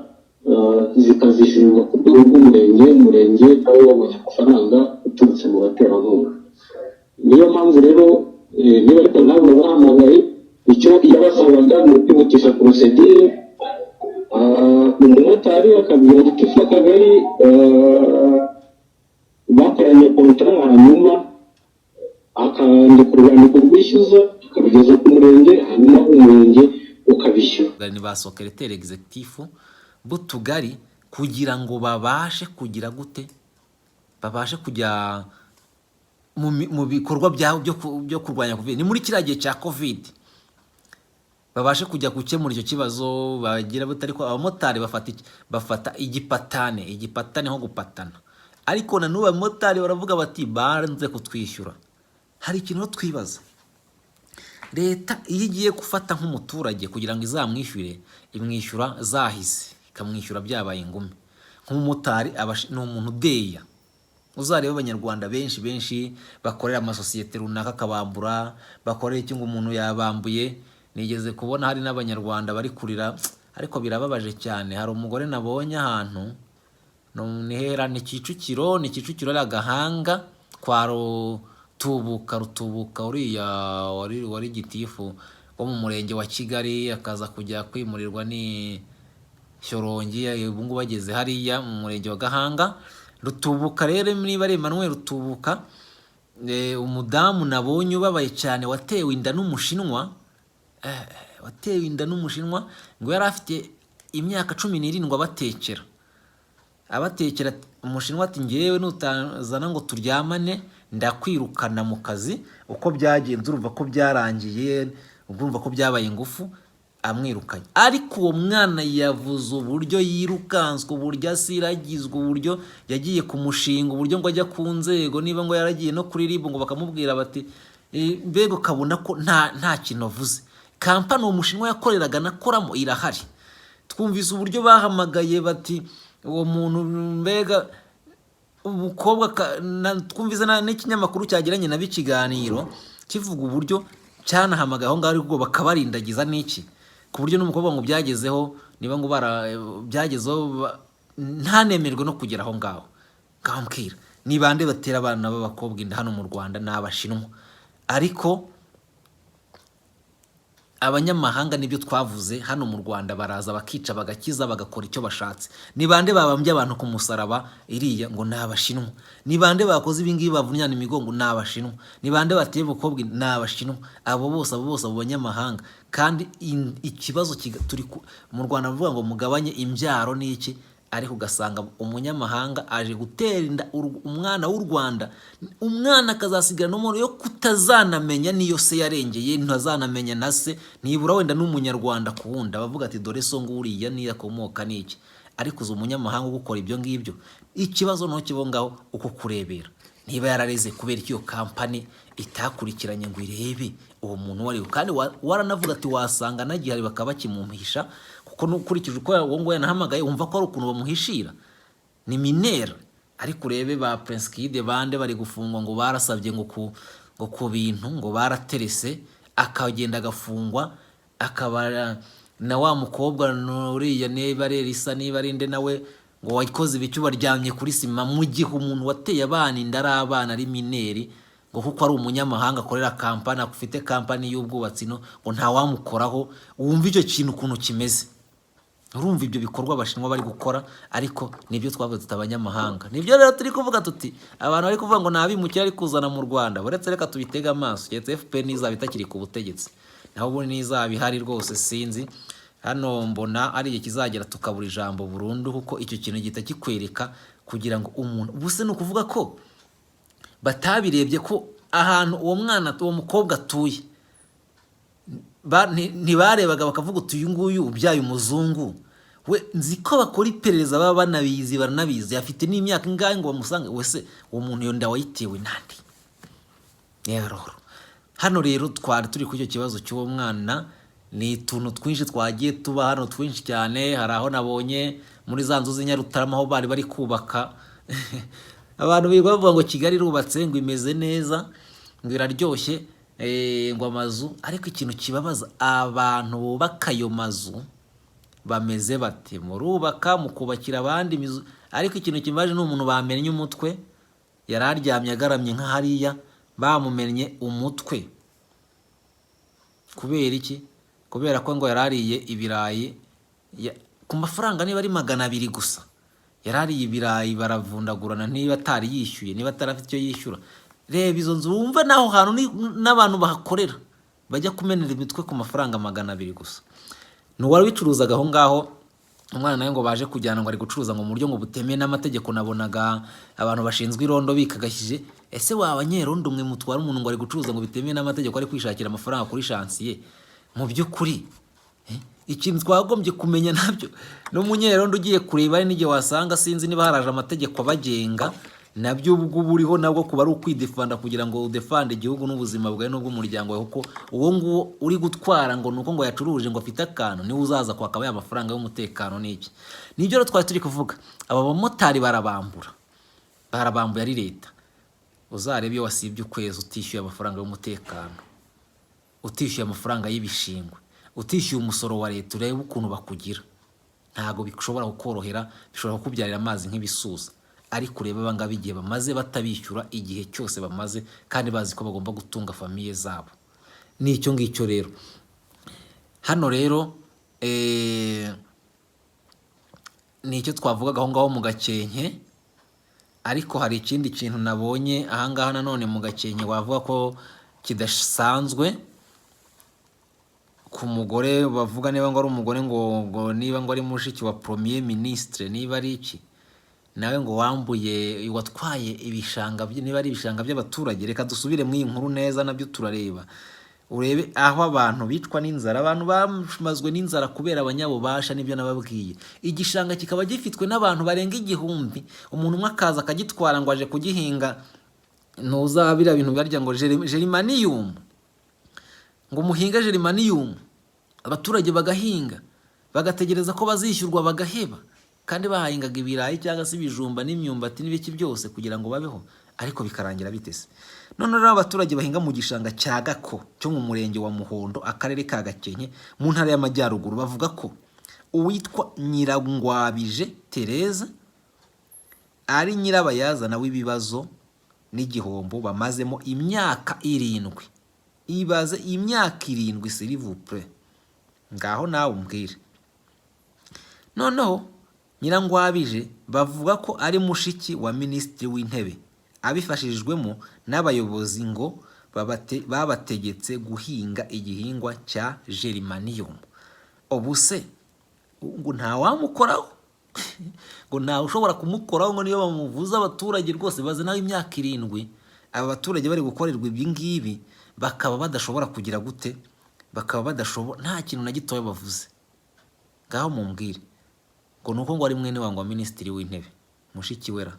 zikazishyurirwa ku rwego rw'umurenge. Umurenge nawo wabonye amafaranga uturutse mu baterankunga. Niyo mpamvu rero niba ariko ntabwo bahamagaye, icyo yabasabaga ni ukwihutisha procédure. Umumotari akabwira gitifu w'akagari bakoranye kontara, hanyuma akandika urwandiko rwishyuza, akabigeza ku murenge, hanyuma umurenge ukabishyura. Ni ba secrétaire exécutif b'utugari kugira ngo babashe kugira gute, babashe kujya mu bikorwa byo kurwanya Covid. Ni muri kiriya gihe cya Covid, babashe kujya gukemura icyo kibazo bagira bute. Ariko abamotari bafata iki? Bafata igipatane, igipatane nko gupatana. Ariko na n'ubu abamotari baravuga bati banze kutwishyura. Hari ikintu twibaza: leta iyo igiye gufata nk'umuturage kugira ngo izamwishyure, imwishyura zahise, ikamwishyura byabaye ingume. Nk'umumotari ni umuntu udeya. Uzarebe abanyarwanda benshi benshi bakorera amasosiyete runaka akabambura, bakorera iki ngo umuntu yabambuye. Nigeze kubona hari n'abanyarwanda bari kurira, ariko birababaje cyane. Hari umugore nabonye ahantu ni hera, ni Kicukiro, ni Kicukiro ari Agahanga kwa Rutubuka. Rutubuka uriya wari gitifu wo mu murenge wa Kigali, akaza kujya kwimurirwa ni Shyorongi, ubu ngubu bageze hariya mu murenge wa Gahanga. Rutubuka rero, niba ari Emmanuel Rutubuka, umudamu nabonye ubabaye cyane watewe inda n'umushinwa, watewe inda n'umushinwa, ngo yari afite imyaka 17, abatekera, abatekera. Umushinwa ati: "Ngewe nutazana ngo turyamane ndakwirukana mu kazi." Uko byagenze urumva ko byarangiye, urumva ko byabaye ingufu, amwirukanye. Ariko uwo mwana yavuze uburyo yirukanswe, uburyo asiragizwa, uburyo yagiye ku mushinga, uburyo ngo ajya ku nzego, niba ngo yaragiye no kuri RIB, ngo bakamubwira bati mbega ukabona ko nta kintu avuze. Kampani uwo mushinwa yakoreraga anakoramo irahari. Twumvise uburyo bahamagaye bati uwo muntu, mbega umukobwa twumvise n'ikinyamakuru cyagiranye nabo ikiganiro kivuga uburyo cyanahamagaye aho ngaho, ariko bakabarindagiza n'iki, ku buryo n'umukobwa ngo byagezeho, niba ngo bara byagezeho ntanemerwe no kugera aho ngaho. Ngaho mbwira, ni bande batera abana b'abakobwa inda hano mu Rwanda? Ni Abashinwa. Ariko abanyamahanga, nibyo twavuze, hano mu Rwanda baraza bakica, bagakiza, bagakora icyo bashatse. Ni bande babambye abantu ku musaraba iriya? Ngo ni Abashinwa. Ni bande bakoze ibi ngibi, bavunyana imigongo? Ni Abashinwa. Ni bande bateye ubukobwa? Ni Abashinwa. Abo bose, abo bose, abo banyamahanga. Kandi ikibazo turi mu Rwanda bavuga ngo mugabanye imbyaro n'iki, ariko ugasanga umunyamahanga aje gutera inda umwana w'u Rwanda, umwana akazasigara nomero yo kutazanamenya niyo se yarengeye, ntazanamenya na se nibura wenda n'umunyarwanda ku wundi abavuga ati: "Dore so nguriya, niyo akomoka n'iki." Ariko uzi umunyamahanga ugukora ibyo ngibyo? Ikibazo ntukibo ngaho uko kurebera niba yarareze, kubera ko iyo kampani itakurikiranye ngo irebe uwo muntu uwo ari we. Kandi waranavuga ati wasanga anagihari bakaba bakimuhisha, kuko ukurikije uko uwo nguwo yanahamagaye, wumva ko ari ukuntu bamuhishira, ni mineur. Ariko urebe ba Prince Kid, bande bari gufungwa ngo barasabye ngo ku bintu ngo baraterese, akagenda agafungwa. Akaba na wa mukobwa nuriya, niba ari Elisa, niba ari nde nawe, ngo wakoze ibiki, baryamye kuri sima, mu gihe umuntu wateye abana inda ari abana, ari mineur, ngo kuko ari umunyamahanga akorera kampani, afite kampani y'ubwubatsi, no ngo ntawamukoraho. Wumva icyo kintu ukuntu kimeze. Urumva ibyo bikorwa Abashinwa bari gukora, ariko nibyo twavuze tuti abanyamahanga. Nibyo rero turi kuvuga tuti abantu bari kuvuga ngo ni abimukira ari kuzana mu Rwanda. Uretse reka tubitege amaso, keretse FPR ntizaba itakiri ku butegetsi, naho ubundi nizaba ihari rwose sinzi. Hano mbona ari igihe kizagera tukabura ijambo burundu, kuko icyo kintu gihita kikwereka kugira ngo umuntu ubuse ni ukuvuga ko batabirebye ko ahantu uwo mwana, uwo mukobwa atuye, ntibarebaga bakavuga uti uyu nguyu ubyaye umuzungu we. Nzi ko bakora iperereza, baba banabizi, baranabizi, afite n'imyaka ingahe ngo bamusange. Wese uwo muntu iyo nda wayitewe nande? Rero hano rero twari turi kuri icyo kibazo cy'uwo mwana. Ni utuntu twinshi twagiye tuba hano, twinshi cyane. Hari aho nabonye muri za nzu z'i Nyarutarama aho bari bari kubaka. Abantu birirwa bavuga ngo Kigali irubatse, ngo imeze neza, ngo iraryoshye, ngo amazu. Ariko ikintu kibabaza, abantu bubaka ayo mazu bameze bate? Murubaka mukubakira abandi imizu, ariko ikintu kibaje ni umuntu bamennye umutwe, yari aryamye agaramye nka hariya, bamumennye umutwe. Kubera iki? Kubera ko ngo yari ariye ibirayi ku mafaranga niba ari 200 gusa. Yari ariye ibirayi baravundagurana, niba atari yishyuye, niba atarafite icyo yishyura. Reba izo nzu, wumva n'aho hantu n'abantu bahakorera bajya kumenera imitwe ku mafaranga 200 gusa. Ni uwari wicuruzaga aho ngaho, umwana nawe ngo baje kujyana ngo ari gucuruza ngo mu buryo ngo butemewe n'amategeko. Nabonaga abantu bashinzwe irondo bikagashyije. Ese waba abanyerondo mwe mutwara umuntu ngo ari gucuruza ngo bitemewe n'amategeko, ari kwishakira amafaranga kuri chantier? Mu by'ukuri ikintu twagombye kumenya nabyo, n'umunyerondo ugiye kureba, hari n'igihe wasanga, sinzi niba haraje amategeko abagenga, nabyo ubwo uba uriho nabwo kuba ari ukwidefanda kugira ngo udefande igihugu n'ubuzima bwawe n'ubw'umuryango wawe, kuko uwo nguwo uri gutwara ngo ni uko ngo yacuruje, ngo afite akantu, niwe uzaza kwaka ya mafaranga y'umutekano n'iki. Nibyo rero twari turi kuvuga. Aba bamotari barabambura, barabambuye ari leta. Uzarebe iyo wasibye ukwezi utishyuye amafaranga y'umutekano, utishyuye amafaranga y'ibishingwe, utishyuye umusoro wa leta, urebe ukuntu bakugira. Ntabwo bishobora kukorohera, bishobora kukubyarira amazi nk'ibisusa. Ariko urebe abangaba igihe bamaze batabishyura, igihe cyose bamaze, kandi bazi ko bagomba gutunga famille zabo. Ni icyo ngicyo rero. Hano rero ni icyo twavugaga aho ngaho mu Gakenke. Ariko hari ikindi kintu nabonye ahangaha nanone mu Gakenke wavuga ko kidasanzwe, ku mugore bavuga, niba ngo ari umugore, ngo niba ngo ari mushiki wa premier ministre, niba ari iki, nawe ngo wambuye, watwaye ibishanga niba ari ibishanga by'abaturage. Reka dusubire mu iyi nkuru neza, nabyo turareba. Urebe aho abantu bicwa n'inzara, abantu bamazwe n'inzara kubera abanyabubasha. Nibyo nababwiye, igishanga kikaba gifitwe n'abantu barenga 1000, umuntu umwe akaza akagitwara ngo aje kugihinga. Ntuza biriya bintu barya ngo germanium, ngo muhinge germanium, abaturage bagahinga, bagategereza ko bazishyurwa, bagaheba, kandi bahahingaga ibirayi cyangwa se ibijumba n'imyumbati n'ibiki byose kugira ngo babeho, ariko bikarangira bitese. None rero abaturage bahinga mu gishanga cya Gako cyo mu murenge wa Muhondo, akarere ka Gakenke, mu ntara y'Amajyaruguru, bavuga ko uwitwa Nyirangwabije Tereza ari nyirabayazana w'ibibazo n'igihombo bamazemo imyaka 7. Ibaze imyaka 7, s'il vous plaît. Ngaho nawe umbwire. Noneho Nyirangwabije bavuga ko ari mushiki wa minisitiri w'intebe, abifashijwemo n'abayobozi ngo babategetse guhinga igihingwa cya germanium. Ubu se ngo ntawamukoraho, ngo ntawe ushobora kumukoraho, ngo niyo bamuvuza abaturage rwose bazi nawe imyaka 7 aba baturage bari gukorerwa ibi ngibi, bakaba badashobora kugira gute, bakaba badashobora, nta kintu na gitoya bavuze? Ngaho mumbwire. Ngo ni uko ngo ari mwene wangu wa minisitiri w'intebe, mushiki wera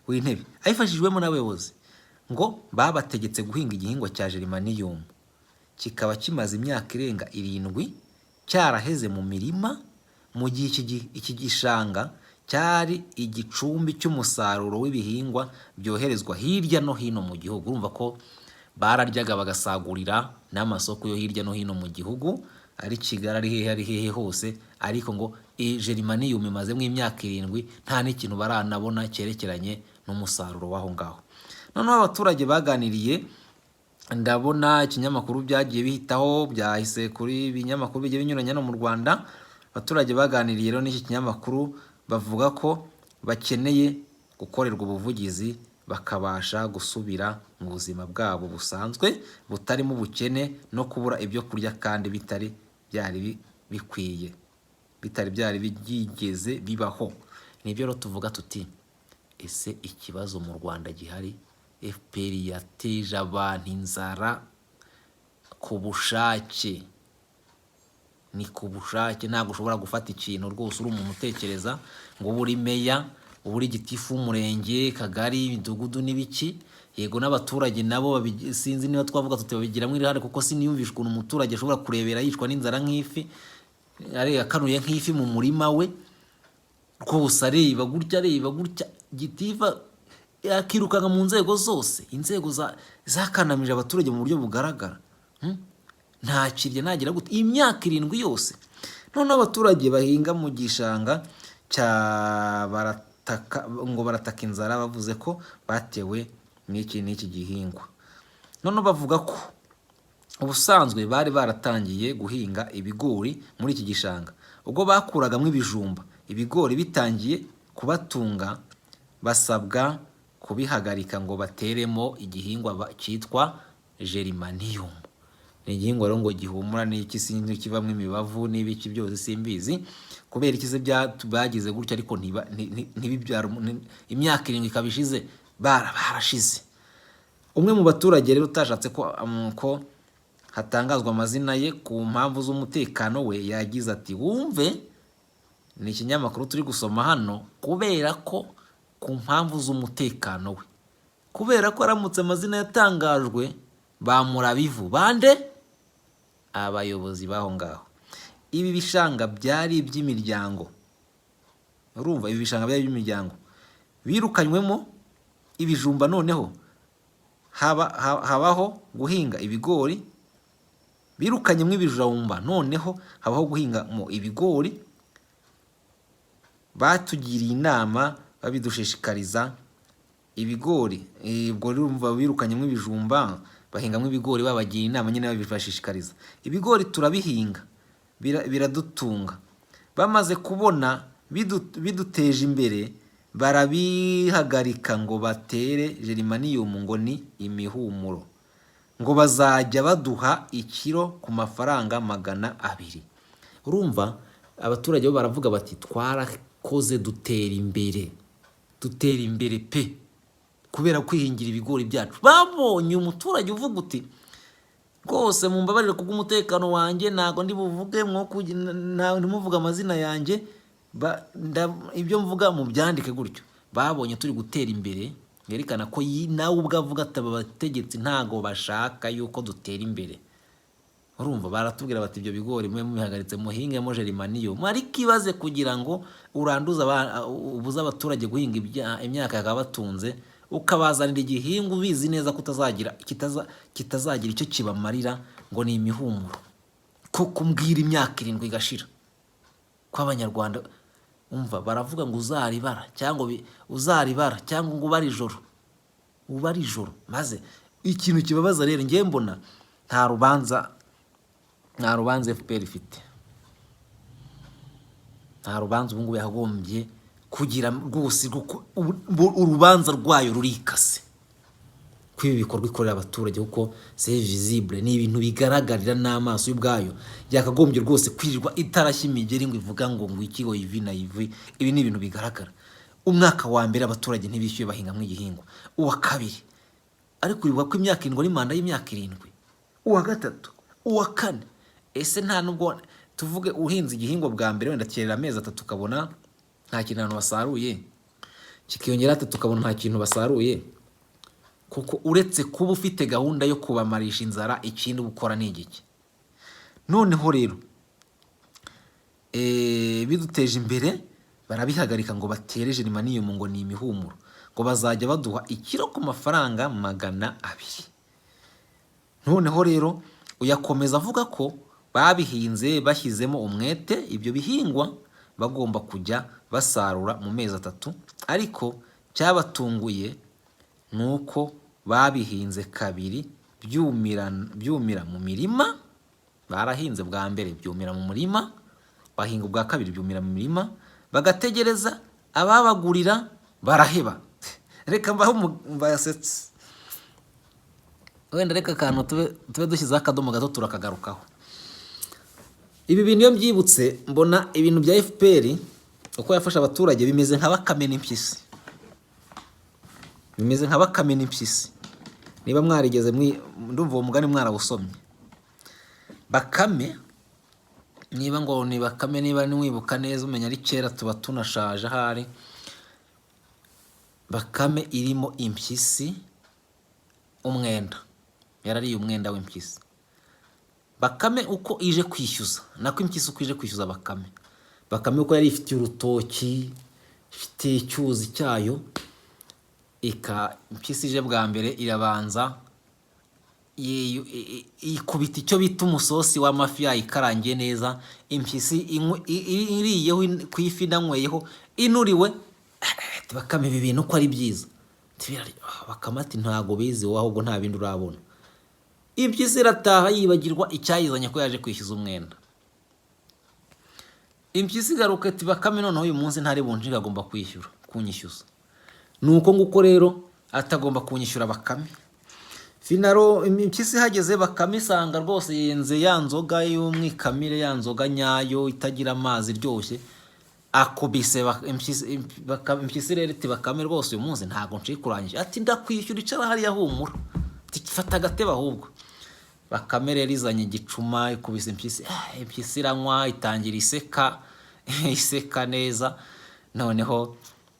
w'intebe, abifashijwemo n'abayobozi, ngo babategetse guhinga igihingwa cya germanium, kikaba kimaze imyaka irenga 7 cyaraheze mu mirima, mu gihe iki gishanga cyari igicumbi cy'umusaruro w'ibihingwa byoherezwa hirya no hino mu gihugu. Urumva ko bararyaga bagasagurira n'amasoko yo hirya no hino mu gihugu, ari Kigali, ari hehe, ari hehe hose. Ariko ngo germanium imazemo imyaka 7, nta n'ikintu baranabona cyerekeranye n'umusaruro w'aho ngaho. Noneho abaturage baganiriye, ndabona ikinyamakuru byagiye bihitaho, byahise kuri ibinyamakuru bigiye binyuranye hano mu Rwanda. Abaturage baganiriye rero n'iki kinyamakuru bavuga ko bakeneye gukorerwa ubuvugizi, bakabasha gusubira mu buzima bwabo busanzwe butarimo ubukene no kubura ibyo kurya, kandi bitari byari bikwiye, bitari byari byigeze bibaho. Nibyo rero tuvuga tuti: ese ikibazo mu Rwanda gihari, FPR yateje abantu inzara ku bushake? Ni ku bushake. Ntabwo ushobora gufata ikintu rwose uri umuntu utekereza ngo ube uri meya, uba uri gitifu w'umurenge, kagari, imidugudu n'ibiki. Yego, n'abaturage nabo sinzi niba twavuga tuti babigiramo uruhare, kuko siniyumvisha ukuntu umuturage ashobora kurebera yicwa n'inzara nk'ifi, areba akanuye nk'ifi mu murima we rwose, areba gutya, areba gutya, gitifu yakirukanka mu nzego zose, inzego zakanamije abaturage mu buryo bugaragara. Nta kirya nagira gute imyaka 7 yose. Noneho abaturage bahinga mu gishanga cya barataka ngo barataka inzara, bavuze ko batewe n'iki n'iki gihingwa. Noneho bavuga ko ubusanzwe bari baratangiye guhinga ibigori muri iki gishanga. Ubwo bakuragamo ibijumba, ibigori bitangiye kubatunga, basabwa kubihagarika ngo bateremo igihingwa cyitwa germanium. Ni igihingwa rero ngo gihumura n'iki, sinzi, kivamo imibavu n'ibiki byose, simbizi. Kubera iki se bagize gutya, ariko ntibibyara imyaka 7 ikaba ishize barashize? Umwe mu baturage rero utashatse ko hatangazwa amazina ye ku mpamvu z'umutekano we, yagize ati: wumve, ni ikinyamakuru turi gusoma hano, kubera ko ku mpamvu z'umutekano we, kubera ko aramutse amazina yatangajwe bamurabivu bande abayobozi b'aho ngaho. Ibi bishanga byari iby'imiryango, urumva, ibi bishanga byari iby'imiryango birukanywemo ibijumba, noneho habaho guhinga ibigori. Birukanyemo ibijumba, noneho habaho guhinga mu ibigori. Batugiriye inama, babidushishikariza ibigori. Ubwo urumva birukanyemo ibijumba, bahingamo ibigori, babagira inama nyine, babibashishikariza. Ibigori turabihinga, biradutunga. Bamaze kubona biduteje imbere, barabihagarika ngo batere germanium, ngo ni imihumuro, ngo bazajya baduha ikiro ku mafaranga 200. Urumva abaturage bo baravuga bati: twarakoze dutera imbere, dutera imbere pe, kubera kwihingira ibigori byacu. Babonye umuturage uvuga uti: rwose mumbabarire kubw'umutekano wanjye, ntabwo ndi buvuge, ntimuvuge amazina yanjye, ibyo mvuga mubyandike gutyo. Babonye turi gutera imbere, yerekana ko nawe ubwo avuga ati: aba bategetsi ntabwo bashaka yuko dutera imbere. Urumva baratubwira bati: ibyo bigori mwe mubihagaritse, muhingemo germanium. Ariko ibaze kugira ngo uranduze ubuze abaturage guhinga imyaka yakabatunze, ukabazanira igihingwa ubizi neza ko kitazagira icyo kibamarira, ngo ni imihumuro. Ko kumbwira imyaka 7 igashira ko Abanyarwanda, umva, baravuga ngo uzaribara cyangwa uzaribara cyangwa ngo ubare ijoro, ubare ijoro. Maze ikintu kibabaza rero, ngiye mbona nta rubanza FPR ifite, nta rubanza ubu ngubu yagombye kugira rwose, kuko urubanza rwayo rurikase ko ibi bikorwa ikorera abaturage, kuko c'est visible, ni ibintu bigaragarira n'amaso y'ubwayo. Yakagombye rwose kwirirwa itarashya imigeri ngo ivuga ngo iki, ngo ivi na ivi. Ibi ni ibintu bigaragara. Umwaka wa mbere abaturage ntibishyuye, bahingamo igihingwa. Uwa kabiri, ariko uribuka ko imyaka 7 ari manda y'imyaka 7. Uwa gatatu, uwa kane. Ese nta nubwo tuvuge uhinze igihingwa bwa mbere, wenda cyerera amezi 3, ukabona nta kintu abantu basaruye, kikiyongera 3, ukabona nta kintu basaruye? Kuko uretse kuba ufite gahunda yo kubamarisha inzara, ikindi uba ukora ni igiki? Noneho rero biduteje imbere, barabihagarika ngo batere germanium, ngo ni imihumuro, ngo bazajya baduha ikiro ku mafaranga 200. Noneho rero uyakomeza avuga ko babihinze bashyizemo umwete, ibyo bihingwa bagomba kujya basarura mu mezi 3, ariko cyabatunguye ni uko babihinze kabiri byumira, byumira mu mirima. Barahinze bwa mbere byumira mu murima. Bahinga ubwa kabiri, byumira mu mirima, bagategereza ababagurira baraheba. Reka mbaho mbasetse wenda, reka akantu tube dushyizeho akadomo gato, turakagarukaho. Ibi bintu iyo mbyibutse, mbona ibintu bya FPR uko yafashe abaturage bimeze nka Bakame n'impyisi, bimeze nka Bakame n'impyisi. Niba mwarigeze ndumva uwo mugani mwarawusomye. Bakame, niba ngo ni Bakame, niba nwibuka neza, umenya ari kera, tuba tunashaje ahari. Bakame irimo impyisi umwenda, yarariye umwenda w'impyisi. Bakame uko ije kwishyuza, nako impyisi uko ije kwishyuza Bakame, Bakame uko yari ifitiye urutoki, ifite icyuzi cyayo, impyisi ije bwa mbere irabanza ikubita icyo bita umusosi w'amafi yayikarangiye neza. Impyisi iriyeho ku ifi, inanyweyeho, inuriwe. Ati: "Bakame, ibi bintu uko ari byiza?" Ati: "Biraryoha." Bakame ati: "Ntago bizi wowe, ahubwo nta bindi urabona." Impyisi irataha, yibagirwa icyayizanye, ko yaje kwishyuza umwenda. Impyisi igaruka iti: "Bakame, noneho uyu munsi ntari bunshinga, agomba kwishyura, kunyishyuza." Ni uko nguko rero atagomba kunyishyura Bakame. Finally impyisi ihageze, Bakame isanga rwose yenze ya nzoga y'umwikamire, ya nzoga nyayo itagira amazi, iryoshye. Akubise impyisi rero iti: "Bakame, rwose uyu munsi ntabwo nciye kurangije." Ati: "Ndakwishyura, icara hariya, humura." Ati: "Fata agatebe ahubwo." Bakame rero izanye igicuma, ikubise impyisi. Impyisi iranywa, itangira iseka, iseka neza. Noneho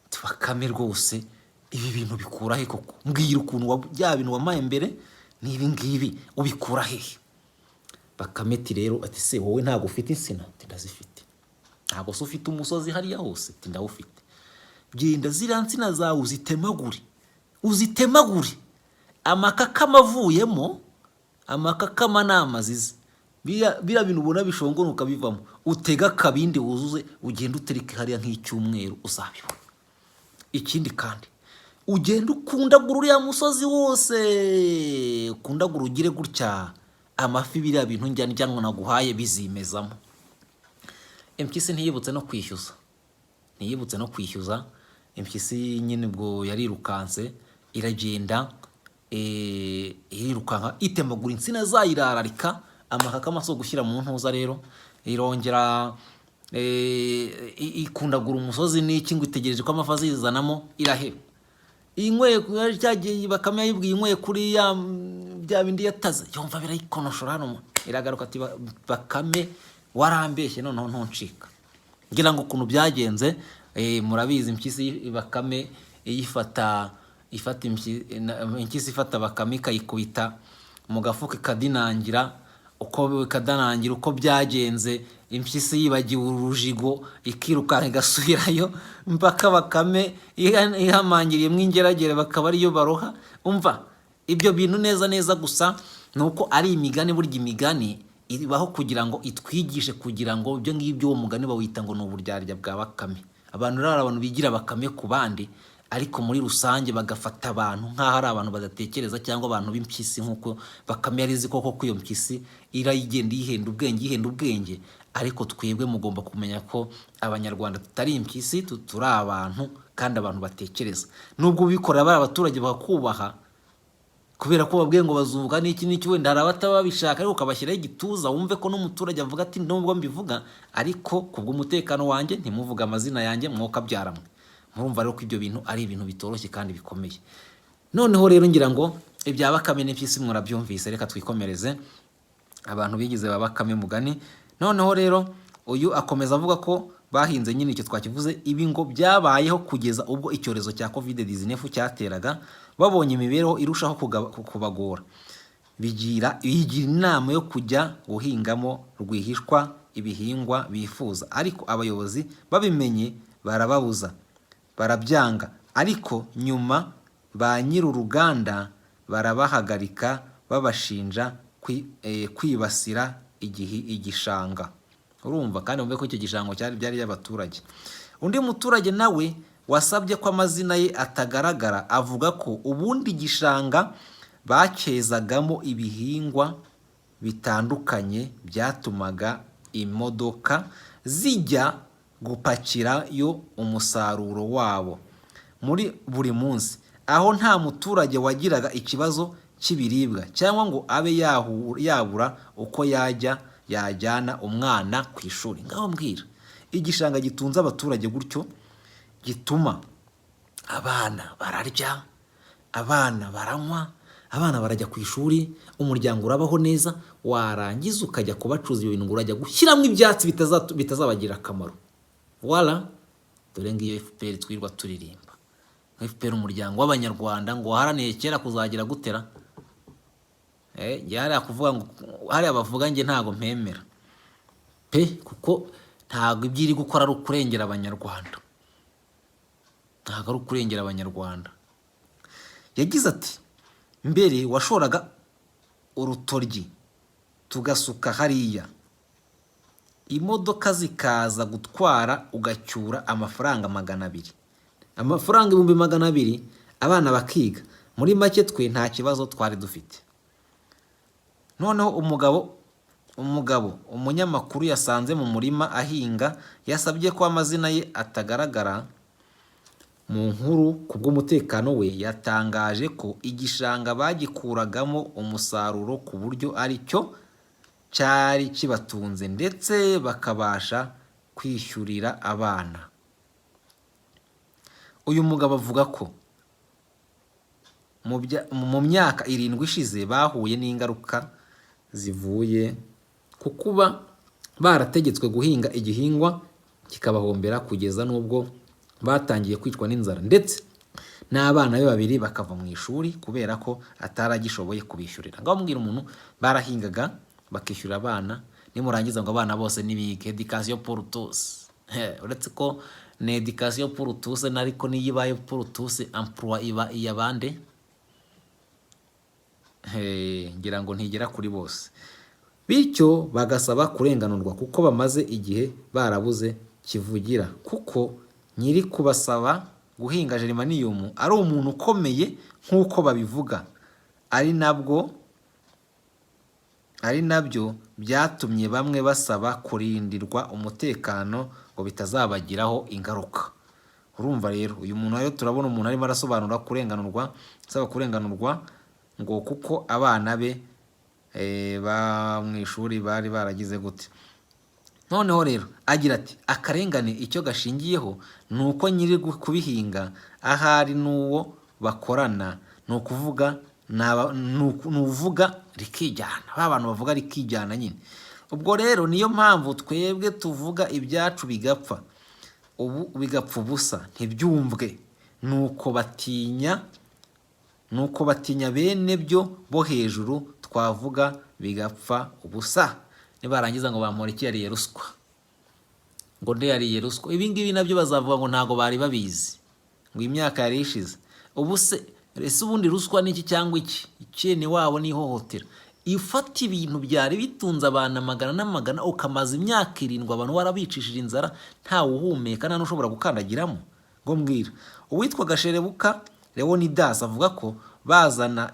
ati: "Bakame, rwose ibi bintu bikura he koko? Mbwira ukuntu bya bintu wampaye mbere n'ibi ngibi ubikura hehe?" Bakame ati rero, ati: "Se wowe ntabwo ufite insina?" Ati: "Ndazifite." "Ntabwo se ufite umusozi hariya hose?" Ati: "Ndawufite." "Genda ziriya nsina zawe uzitemagure, uzitemagure, amakakama avuyemo." Amakakama ni amazizi, biriya bintu ubona bishongonuka bivamo. "Utega akabindi wuzuze, ugende utereke hariya nk'icyumweru, uzabibona. Ikindi kandi, ugenda ukundagura uriya musozi wose, ukundagura, ugire gutya, amafi, biriya bintu njya ndya ngo naguhaye, bizimezamo." Impyisi ntiyibutse no kwishyuza, ntiyibutse no kwishyuza. Impyisi nyine ubwo yarirukanse, iragenda, irirukanka, itemagura insina zayo, irararika amakakama si gushyira mu ntuza. Rero irongera ikundagura umusozi n'iki, ngo itegereje ko amafi azizanamo, iraheba. Inyweye cyagiye, Bakame yayibwiye inyweye kuri ya bya bindi yataze, yumva birayikonoshora hano. Iragaruka ati: "Bakame, warambeshye, noneho ntuncika." Ngira ngo ukuntu byagenze murabizi. Impyisi, Bakame iyifata, ifata impyisi ifata Bakame, ikayikubita mu gafuka, ikadinangira uko ikadanangira. Uko byagenze, impyisi yibagiwe urujigo, ikirukanka, igasubirayo mpaka Bakame ihamangiriyemo ingeragere, bakaba ariyo baroha. Umva ibyo bintu neza neza. Gusa ni uko ari imigani. Burya imigani ibaho kugira ngo itwigishe, kugira ngo ibyo ngibyo, uwo mugani bawita ngo ni uburyarya bwa Bakame. Abantu rero hari abantu bigira Bakame ku bandi, ariko muri rusange bagafata abantu nk'aho ari abantu badatekereza cyangwa abantu b'impyisi, nk'uko Bakame yari izi koko ko iyo mpyisi irayigenda yihenda ubwenge, yihenda ubwenge. Ariko twebwe mugomba kumenya ko Abanyarwanda tutari impyisi, turi abantu kandi abantu batekereza. Nubwo ubikora bari abaturage bakakubaha kubera ko babwiye ngo bazuvuga n'iki n'iki, wenda hari abataba babishaka, ariko ukabashyiraho igituza, wumve ko n'umuturage avuga ati: "Nubwo mbivuga, ariko kubw'umutekano wanjye ntimuvuge amazina yanjye, mwuka byaramwe." Murumva rero ko ibyo bintu ari ibintu bitoroshye kandi bikomeye. Noneho rero ngira ngo ibya Bakame n'impyisi murabyumvise. Reka twikomereze. Abantu bigize ba Bakame mugani. Noneho rero uyu akomeza avuga ko bahinze nyine, icyo twakivuze. Ibi ngo byabayeho kugeza ubwo icyorezo cya COVID 19 cyateraga. Babonye imibereho irushaho kubagora, bigira inama yo kujya guhingamo rwihishwa ibihingwa bifuza, ariko abayobozi babimenye barababuza, barabyanga. Ariko nyuma ba nyir'uruganda barabahagarika, babashinja kwibasira igishanga. Urumva kandi wumve ko icyo gishanga cyari byari iby'abaturage. Undi muturage nawe wasabye ko amazina ye atagaragara avuga ko ubundi igishanga bakezagamo ibihingwa bitandukanye byatumaga Imodoka zijya gupakirayo umusaruro wabo muri buri munsi, aho nta muturage wagiraga ikibazo cy'ibiribwa cyangwa ngo abe yabura uko yajya yajyana umwana ku ishuri. Ngaho mbwira, igishanga gitunze abaturage gutyo, gituma abana bararya, abana baranywa, abana barajya ku ishuri, umuryango urabaho neza, warangiza ukajya kubacuza ibyo bintu ngo urajya gushyiramo ibyatsi bitazabagirira akamaro. Wala dore ngiyo FPR twirwa turirimba. FPR, umuryango w'Abanyarwanda ngo waharaniye kera kuzagira gutera. Njye hariya kuvuga ngo hariya bavuga, njye ntago mpemera pe, kuko ntabwo ibyo iri gukora ari ukurengera Abanyarwanda, ntabwo ari ukurengera Abanyarwanda. Yagize ati: "Mbere washoraga urutoryi tugasuka hariya, imodoka zikaza gutwara, ugacyura amafaranga 200, amafaranga 200,000, abana bakiga. Muri make twe nta kibazo twari dufite." Noneho umugabo umunyamakuru yasanze mu murima ahinga yasabye ko amazina ye atagaragara mu nkuru ku bw'umutekano we, yatangaje ko igishanga bagikuragamo umusaruro ku buryo ari cyo cyari kibatunze, ndetse bakabasha kwishyurira abana. Uyu mugabo avuga ko mu myaka 7 ishize bahuye n'ingaruka zivuye ku kuba barategetswe guhinga igihingwa kikabahombera, kugeza n'ubwo batangiye kwicwa n'inzara, ndetse n'abana be babiri bakava mu ishuri kubera ko atari agishoboye kubishyurira. Ngaho mbwira, umuntu barahingaga bakishyura abana, nimurangiza ngo abana bose nibige, éducation pour tous. Uretse ko ni éducation pour tous, ariko niyo ibaye pour tous, emploi iba iy'abande? Ngira ngo ntigera kuri bose, bityo bagasaba kurenganurwa kuko bamaze igihe barabuze kivugira, kuko nyiri kubasaba guhinga germanium ari umuntu ukomeye nk'uko babivuga, ari nabyo byatumye bamwe basaba kurindirwa umutekano ngo bitazabagiraho ingaruka. Urumva rero, uyu muntu rero, turabona umuntu arimo arasobanura kurenganurwa, asaba kurenganurwa ngo kuko abana be ba mu ishuri bari baragize gute. Noneho rero agira ati: "Akarengane icyo gashingiyeho ni uko nyiri kubihinga ahari n'uwo bakorana, ni ukuvuga ni uvuga rikijyana, ba bantu bavuga rikijyana nyine. Ubwo rero niyo mpamvu twebwe tuvuga ibyacu bigapfa ubu, bigapfa ubusa, ntibyumvwe. Nuko batinya bene byo bo hejuru, twavuga bigapfa ubusa. Nibarangiza ngo Bamporiki yariye ruswa, ngo nde yariye ruswa." Ibi ngibi nabyo bazavuga ngo ntabwo bari babizi, ngo imyaka yari ishize. Ubu se ese ubundi ruswa ni iki cyangwa iki icyene wabo ni ihohotera ifata ibintu byari bitunze abantu amagana n'amagana, ukamaza imyaka 7 abantu warabicishije inzara, ntawe uhumeka, nta n'ushobora gukandagiramo? Ngo mbwira. Uwitwa Gasherebuka Leonidas avuga ko bazana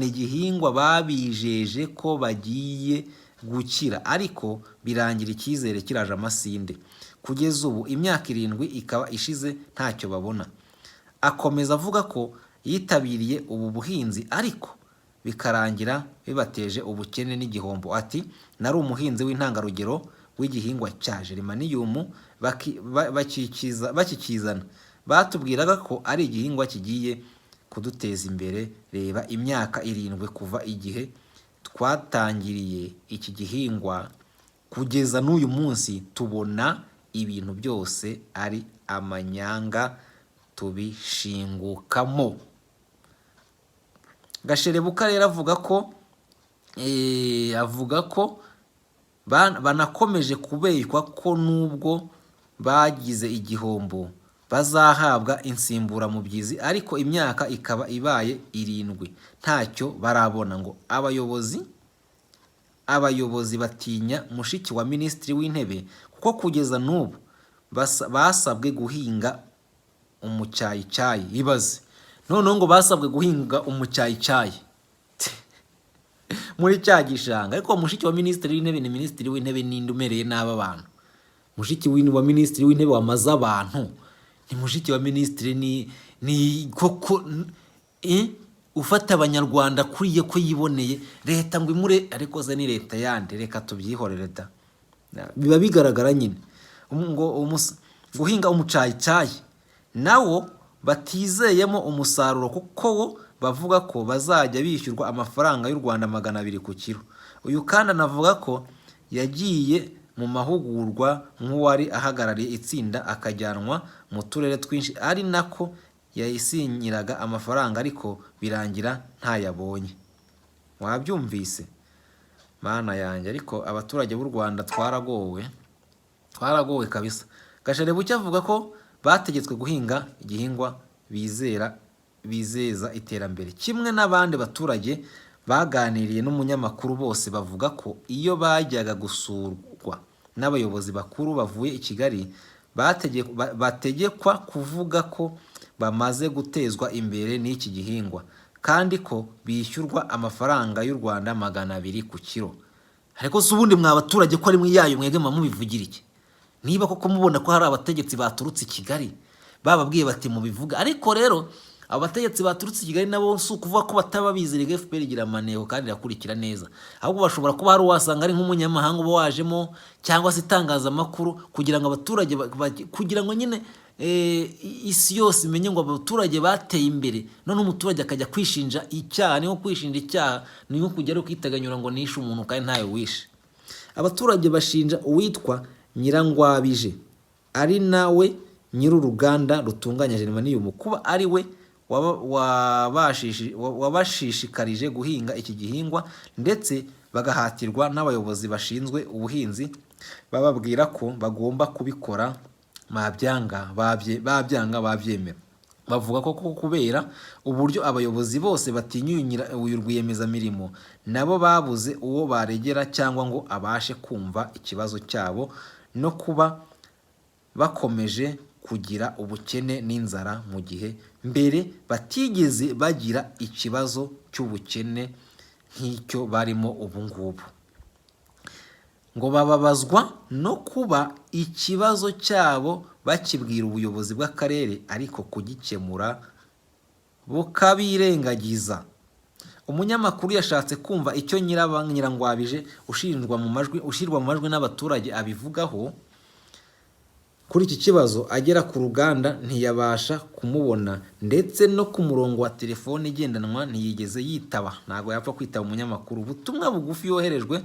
igihingwa babijeje ko bagiye gukira, ariko birangira icyizere kiraje amasinde, kugeza ubu imyaka 7 ikaba ishize ntacyo babona. Akomeza avuga ko yitabiriye ubu buhinzi ariko bikarangira bibateje ubukene n'igihombo. Ati: "Nari umuhinzi w'intangarugero w'igihingwa cya germanium. Bakikizana batubwiraga ko ari igihingwa kigiye kuduteza imbere. Reba imyaka 7 kuva igihe twatangiriye iki gihingwa kugeza n'uyu munsi, tubona ibintu byose ari amanyanga, tubishingukamo." Gasherebuka rero avuga ko banakomeje kubeshywa ko nubwo bagize igihombo bazahabwa insimburamubyizi, ariko imyaka ikaba ibaye 7 ntacyo barabona. Ngo abayobozi batinya mushiki wa Minisitiri w'Intebe, kuko kugeza n'ubu basabwe guhinga umucyayicyayi. Ibaze noneho ngo basabwe guhinga umucyayicyayi. Muri cya gishanga. Ariko mushiki wa minisitiri w'intebe ni minisitiri w'intebe ninde umereye nabi abantu? Mushiki wa minisitiri w'intebe wamaze abantu ni mushiki wa minisitiri, ni koko ufata Abanyarwanda kuriye ko yiboneye leta ngo imure. Ariko se ni leta yande? Reka tubyihorere da, biba bigaragara nyine. Ngo guhinga umucayicyayi nawo batizeyemo umusaruro, kuko wo bavuga ko bazajya bishyurwa amafaranga y'u Rwanda 200 ku kiro. Uyu kandi anavuga ko yagiye mu mahugurwa nk'uwari ahagarariye itsinda, akajyanwa mu turere twinshi, ari nako yayisinyiraga amafaranga, ariko birangira ntayabonye. Wabyumvise, mana yanjye? Ariko abaturage b'u Rwanda twaragowe, twaragowe kabisa. Gasharebuke avuga ko bategetswe guhinga igihingwa bizera bizeza iterambere. Kimwe n'abandi baturage baganiriye n'umunyamakuru, bose bavuga ko iyo bajyaga gusurwa n'abayobozi bakuru bavuye i Kigali bategekwa kuvuga ko bamaze gutezwa imbere n'iki gihingwa, kandi ko bishyurwa amafaranga y'u Rwanda 200 ku kiro. Ariko si ubundi mwa baturage, ko ari mwe yayo, mwebwe muba mubivugira iki? Niba koko mubona ko hari abategetsi baturutse i Kigali bababwiye bati mubivuga. Ariko rero abo bategetsi baturutse i Kigali nabo si ukuvuga ko bataba bizerega. FPR igira amaneko kandi irakurikira neza. Ahubwo bashobora kuba hari uwasanga ari nk'umunyamahanga uba wajemo, cyangwa se itangazamakuru, kugira ngo abaturage kugira ngo nyine isi yose imenye ngo abaturage bateye imbere. None umuturage akajya kwishinja icyaha, ni nko kwishinja icyaha, ni nko kujya ari kwitaganyura ngo nishe umuntu kandi ntawe wishe. Abaturage bashinja uwitwa Nyirangwabije, ari nawe nyir'uruganda rutunganya germanium, kuba ari we wabashishikarije guhinga iki gihingwa, ndetse bagahatirwa n'abayobozi bashinzwe ubuhinzi bababwira ko bagomba kubikora babyanga babyanga babyemera. Bavuga ko kubera uburyo abayobozi bose batinyuye uyu rwiyemezamirimo, nabo babuze uwo baregera cyangwa ngo abashe kumva ikibazo cyabo, no kuba bakomeje kugira ubukene n'inzara mu gihe mbere batigeze bagira ikibazo cy'ubukene nk'icyo barimo ubu ngubu. Ngo bababazwa no kuba ikibazo cyabo bakibwira ubuyobozi bw'akarere, ariko kugikemura bukabirengagiza. Umunyamakuru yashatse kumva icyo Nyirangwabije ushinjwa mu majwi, ushyirwa mu majwi n'abaturage, abivugaho kuri iki kibazo. Agera ku ruganda ntiyabasha kumubona, ndetse no ku murongo wa telefone igendanwa ntiyigeze yitaba. Ntabwo yapfa kwitaba umunyamakuru. Ubutumwa bugufi yoherejwe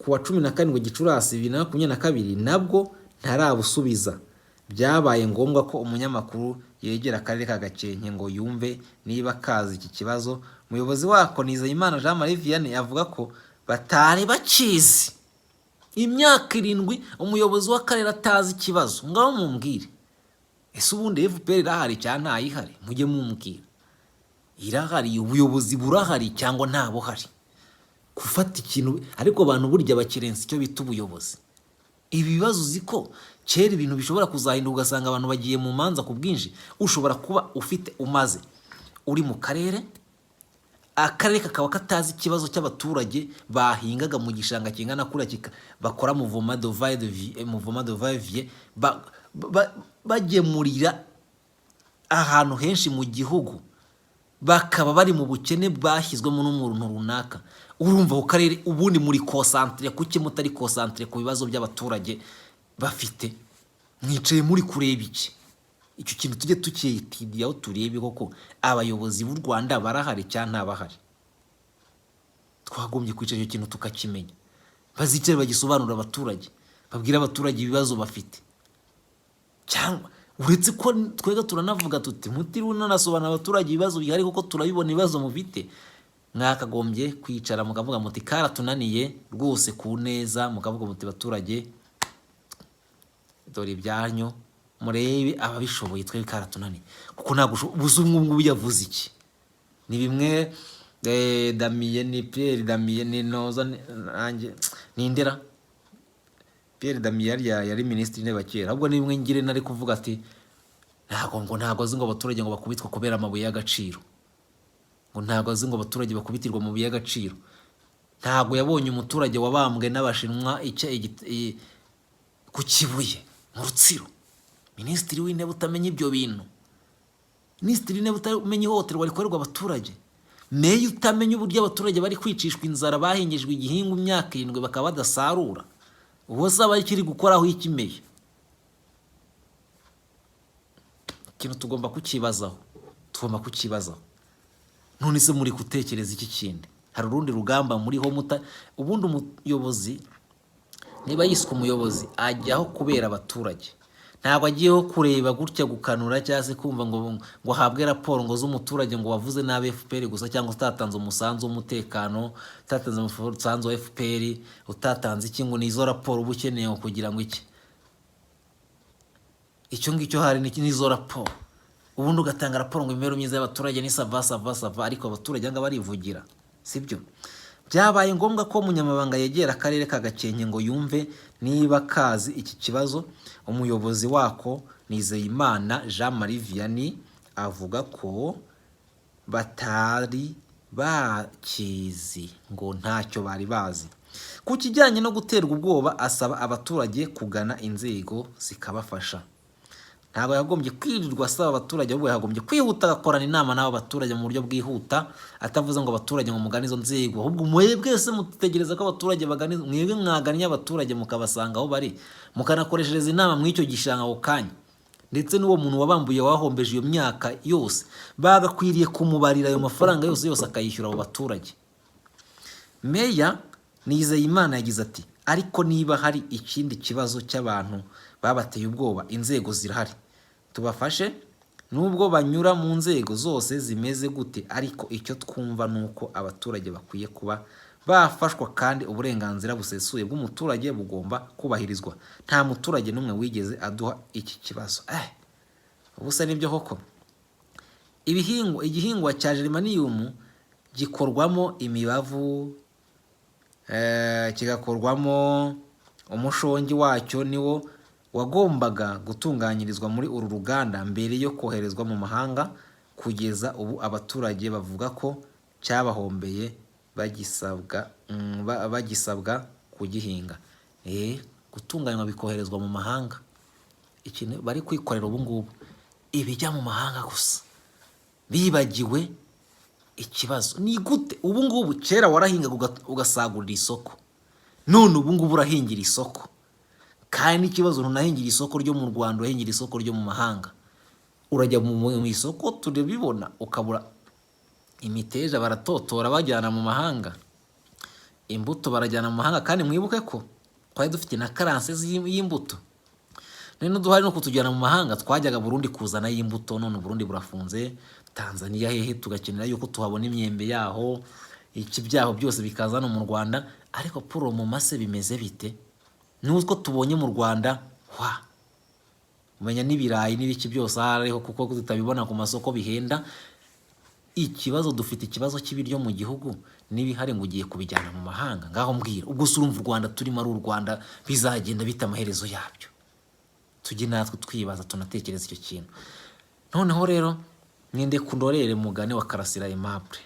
ku wa 17 Gicurasi 2022 nabwo ntarabusubiza. Byabaye ngombwa ko umunyamakuru yegera akarere ka Gakenke ngo yumve niba kazi iki kibazo. Umuyobozi wako, Nizeyimana Jean Marie Vianney, avuga ko batari bakizi. Imyaka 7 umuyobozi w'akarere atazi ikibazo, ngaho mumbwire. Ese ubundi FPR irahari cyangwa ntayihari? Mujye mumbwira, irahari? Ubuyobozi burahari cyangwa ntabuhari? Gufata ikintu, ariko abantu burya bakerensa icyo bita ubuyobozi. Ibi bibazo, uzi ko kera ibintu bishobora kuzahinduka, ugasanga abantu bagiye mu manza ku bwinshi. Ushobora kuba ufite, umaze uri mu karere, akarere kakaba katazi ikibazo cy'abaturage bahingaga mu gishanga kingana kuriya, bakora mouvement de va et mouvement de va et vient, bagemurira ahantu henshi mu gihugu, bakaba bari mu bukene bwashyizwemo n'umuntu runaka. Urumva ako karere ubundi muri concentré kuki, mutari concentré ku bibazo by'abaturage bafite? Mwicaye muri kureba iki? Icyo kintu tujye tukitidiyaho, turebe koko abayobozi b'u Rwanda barahari cyangwa ntabahari. Twagombye kwicara icyo kintu tukakimenya. Bazicare bagisobanurira abaturage, babwire abaturage ibibazo bafite. Cyangwa uretse ko twebwe turanavuga tuti mutiriwe unanasobanurira abaturage ibibazo bihari, kuko turabibona ibibazo mufite. Mwakagombye kwicara mukavuga muti karatunaniye rwose, ku neza, mukavuga muti baturage, dore ibyanyu, murebe ababishoboye, twebwe karatunaniye. Kuko ntabwo ubuze umwe ngubu yavuze iki. Ni bimwe Damiye, ni Pierre Damiye, ni Noza, nanjye ni Ndera Pierre Damiye yari minisitiri w'intebe wa kera. Ahubwo ni bimwe ngire nari kuvuga ati ntabwo azi ngo abaturage ngo bakubitwa kubera amabuye y'agaciro, ngo ntabwo azi ngo abaturage bakubitirwa amabuye y'agaciro. Ntabwo yabonye umuturage wabambwe n'Abashinwa ku Kibuye mu Rutsiro. Minisitiri w'Intebe utamenya ibyo bintu, Minisitiri w'Intebe utamenya ihohoterwa rikorerwa abaturage, meya utamenya uburyo abaturage bari kwicishwa inzara, bahingijwe igihingwa imyaka 7 bakaba badasarura, ubu se aba kiri gukoraho iki meya? Ikintu tugomba kukibazaho, tugomba kukibazaho. None se muri gutekereza iki kindi? Hari urundi rugamba muriho muta? Ubundi umuyobozi, niba yiswe umuyobozi, ajyaho kubera abaturage. Ntabwo agiyeho kureba gutya, gukanura cyangwa se kumva ngo ahabwe raporo ngo z'umuturage ngo wavuze nabi FPR gusa, cyangwa utatanze umusanzu w'umutekano, utatanze umusanzu wa FPR, utatanze iki, ngo ni izo raporo uba ukeneye ngo kugira ngo iki, icyo ngicyo. Hari n'izo raporo ubundi ugatanga raporo ngo imibereho myiza y'abaturage ni ça va, ça va, ça va, ariko abaturage ngo barivugira, sibyo? Byabaye ngombwa ko umunyamabanga yegera akarere ka Gakenke ngo yumve niba kazi iki kibazo. Umuyobozi wako, Nizeyimana Jean Marie Vianney, avuga ko batari bakizi, ngo ntacyo bari bazi ku kijyanye no guterwa ubwoba. Asaba abaturage kugana inzego zikabafasha. Ntabwo yagombye kwirirwa asaba abaturage, ahubwo yagombye kwihuta agakorana inama n'abo baturage mu buryo bwihuta, atavuze ngo abaturage ngo mugane izo nzego. Ahubwo mwebwe se mutegereza ko abaturage bagana? Mwebwe mwagannye abaturage, mukabasanga aho bari, mukanakoreshereza inama muri icyo gishanga ako kanya. Ndetse n'uwo muntu wabambuye, wahombeje iyo myaka yose, bagakwiriye kumubarira ayo mafaranga yose yose, akayishyura abo baturage. Meya Nizeyimana yagize ati: "Ariko niba hari ikindi kibazo cy'abantu babateye ubwoba, inzego zirahari tubafashe, nubwo banyura mu nzego zose zimeze gute. Ariko icyo twumva ni uko abaturage bakwiye kuba bafashwa, kandi uburenganzira busesuye bw'umuturage bugomba kubahirizwa. Nta muturage n'umwe wigeze aduha iki kibazo." Ubu se nibyo koko? Igihingwa cya germanium gikorwamo imibavu, kigakorwamo umushongi wacyo, niwo wagombaga gutunganyirizwa muri uru ruganda mbere yo koherezwa mu mahanga. Kugeza ubu abaturage bavuga ko cyabahombeye, bagisabwa kugihinga. Gutunganywa bikoherezwa mu mahanga. Ikintu bari kwikorera ubu ngubu, ibijya mu mahanga gusa, bibagiwe ikibazo. Ni gute ubu ngubu? Kera warahingaga ugasagurira isoko, none ubu ngubu urahingira isoko. Kandi n'ikibazo, ntunahingira isoko ryo mu Rwanda, urahingira isoko ryo mu mahanga. Urajya mu isoko, turabibona, ukabura imiteja, baratotora bajyana mu mahanga, imbuto barajyana mu mahanga. Kandi mwibuke ko twari dufite na carence y'imbuto. None duhari no kutujyana mu mahanga. Twajyaga Burundi kuzana y'imbuto, none Burundi burafunze. Tanzania hehe, tugakenera yuko tuhabona imyembe yaho, iki byaho byose bikaza hano mu Rwanda. Ariko puro mu mase bimeze bite? N'utwo tubonye mu Rwanda wa umenya n'ibirayi n'ibiki byose ahari ariho, kuko tutabibona ku masoko, bihenda. Ikibazo dufite, ikibazo cy'ibiryo mu gihugu n'ibihari, ngo ugiye kubijyana mu mahanga. Ngaho mbwira, ubwo se urumva u Rwanda turimo ari u Rwanda bizagenda bita amaherezo yabyo? Tujye natwe twibaza, tunatekereza icyo kintu. Noneho rero mwende kundorere mugane wa Karasira Aimable.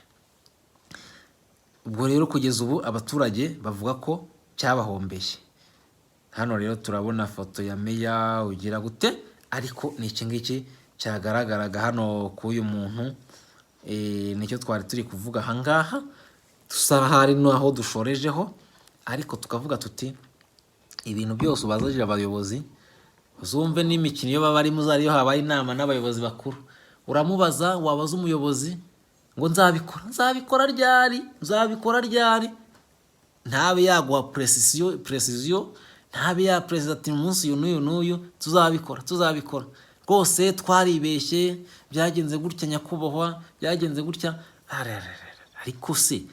Ubwo rero kugeza ubu abaturage bavuga ko cyabahombeye. Hano rero turabona foto ya meya ugira gute, ariko ni iki ngiki cyagaragaraga hano k'uyu muntu, nicyo twari turi kuvuga ahangaha. Dusa hari n'aho dushorejeho, ariko tukavuga tuti ibintu byose ubazajije abayobozi, uzumve n'imikino iyo baba barimo, uzari iyo habaye inama n'abayobozi bakuru, uramubaza, wabaza umuyobozi ngo nzabikora, nzabikora ryari, nzabikora ryari, ntabe yaguha précision, ntabe yaperezida ati umunsi uyu n'uyu n'uyu tuzabikora, tuzabikora rwose, twaribeshye, byagenze gutya, nyakubahwa, byagenze gutya. Arararara. Ariko se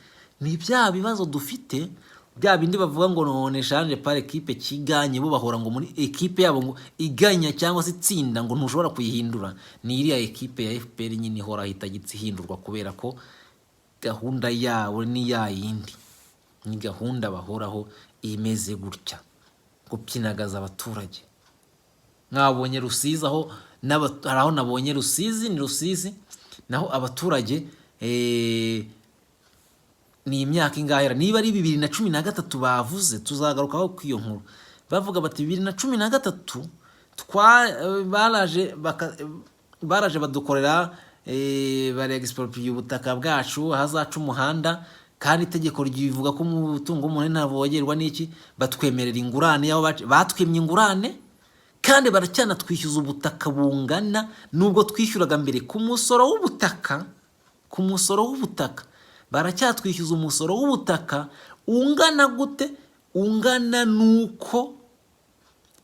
ni bya bibazo dufite, bya bindi bavuga ngo none change par équipe kiganye, bo bahora ngo muri ekipe yabo ngo iganya cyangwa se itsinda ngo ntushobora kuyihindura. Ni iriya ekipe ya FPR nyine ihora itagitse ihindurwa, kubera ko gahunda yabo ni ya yindi, ni gahunda bahoraho imeze gutya, gupyinagaza abaturage. Mwabonye Rusizi aho hari aho nabonye Rusizi, ni Rusizi naho abaturage. Ni imyaka ingahe? Niba ari 2013 bavuze, tuzagarukaho ku iyo nkuru. Bavuga bati 2013 twa baraje baraje badukorera, barexproprier ubutaka bwacu ahazaca umuhanda, kandi itegeko rivuga ko umutungo w'umuntu ntavogerwa n'iki. Batwemerera ingurane y'aho batwimye ingurane, kandi baracyanatwishyuza ubutaka bungana n'ubwo twishyuraga mbere ku musoro w'ubutaka. Ku musoro w'ubutaka baracyatwishyuza umusoro w'ubutaka ungana gute? Ungana n'uko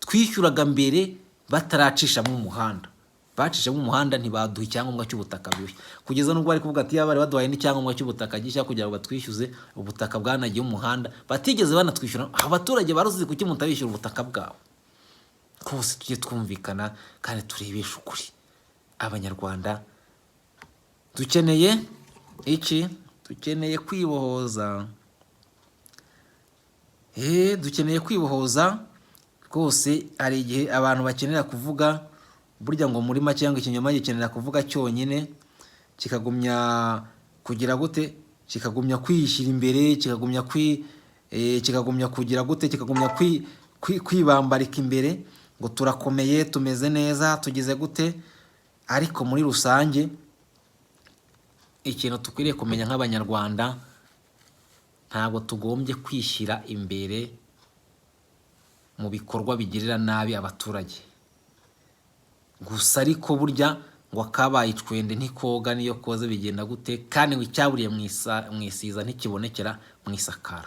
twishyuraga mbere bataracishamo umuhanda. Bacishamo umuhanda, ntibaduha icyangombwa cy'ubutaka bushya, kugeza n'ubwo bari kuvuga ati yaba bari baduhaye n'icyangombwa cy'ubutaka gishya kugira ngo batwishyuze ubutaka bwanagiye umuhanda, batigeze banatwishyura. Abaturage baruzizi, kuki mutabishyura ubutaka bwabo? Twose tujye twumvikana kandi turebeshe ukuri. Abanyarwanda dukeneye iki? Dukeneye kwibohoza. Dukeneye kwibohoza rwose. Hari igihe abantu bakenera kuvuga burya ngo muri make, ngo ikinyoma gikenera kuvuga cyonyine, kikagumya kugira gute? Kikagumya kwishyira imbere, kikagumya kugira gute? Kikagumya kwibambarika imbere ngo turakomeye, tumeze neza, tugize gute. Ariko muri rusange, ikintu dukwiriye kumenya nk'Abanyarwanda, ntabwo tugombye kwishyira imbere mu bikorwa bigirira nabi abaturage gusa. Ariko burya ngo akabaye icwende ntikoga, niyo koze bigenda gute? Kandi ngo icyaburiye mu isiza ntikibonekera mu isakara.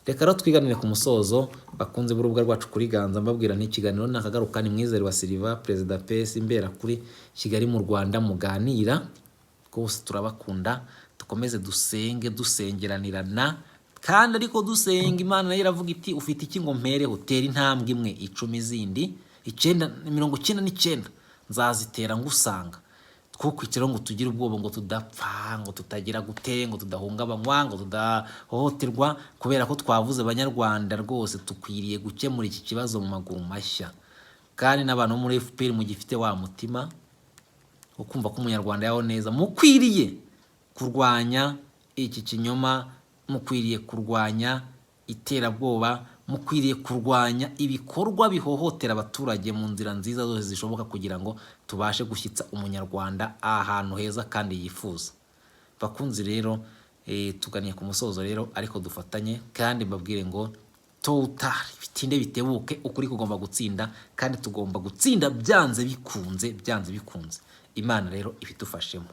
Reka rero twiganire ku musozo, bakunze b'urubuga rwacu kuri Ganza. Mbabwira n'ikiganiro nakagaruka. Ni Mwizero wa Silva, perezida PS Imberakuri, Kigali mu Rwanda. Muganira rwose, turabakunda. Dukomeze dusenge, dusengeranirana kandi, ariko dusenga Imana nayo iravuga iti: "Ufite iki ngo mpereho? Tera intambwe imwe, 10 zindi icyenda, 99 nzazitera ngusanga." Two ngo tugire ubwoba, ngo tudapfa, ngo tutagira gute, ngo tudahungabanywa, ngo tudahohoterwa kubera ko twavuze. Abanyarwanda rwose dukwiriye gukemura iki kibazo mu maguru mashya. Kandi n'abantu bo muri FPR mugifite wa mutima wo kumva ko Umunyarwanda yaho neza, mukwiriye kurwanya iki kinyoma, mukwiriye kurwanya iterabwoba, mukwiriye kurwanya ibikorwa bihohotera abaturage mu nzira nziza zose zishoboka, kugira ngo tubashe gushyitsa Umunyarwanda ahantu heza kandi yifuza. Bakunzi rero, tuganiye ku musozo rero, ariko dufatanye kandi mbabwire ngo totari bitinde bitebuke, ukuri kugomba gutsinda, kandi tugomba gutsinda byanze bikunze, byanze bikunze. Imana rero ibidufashemo.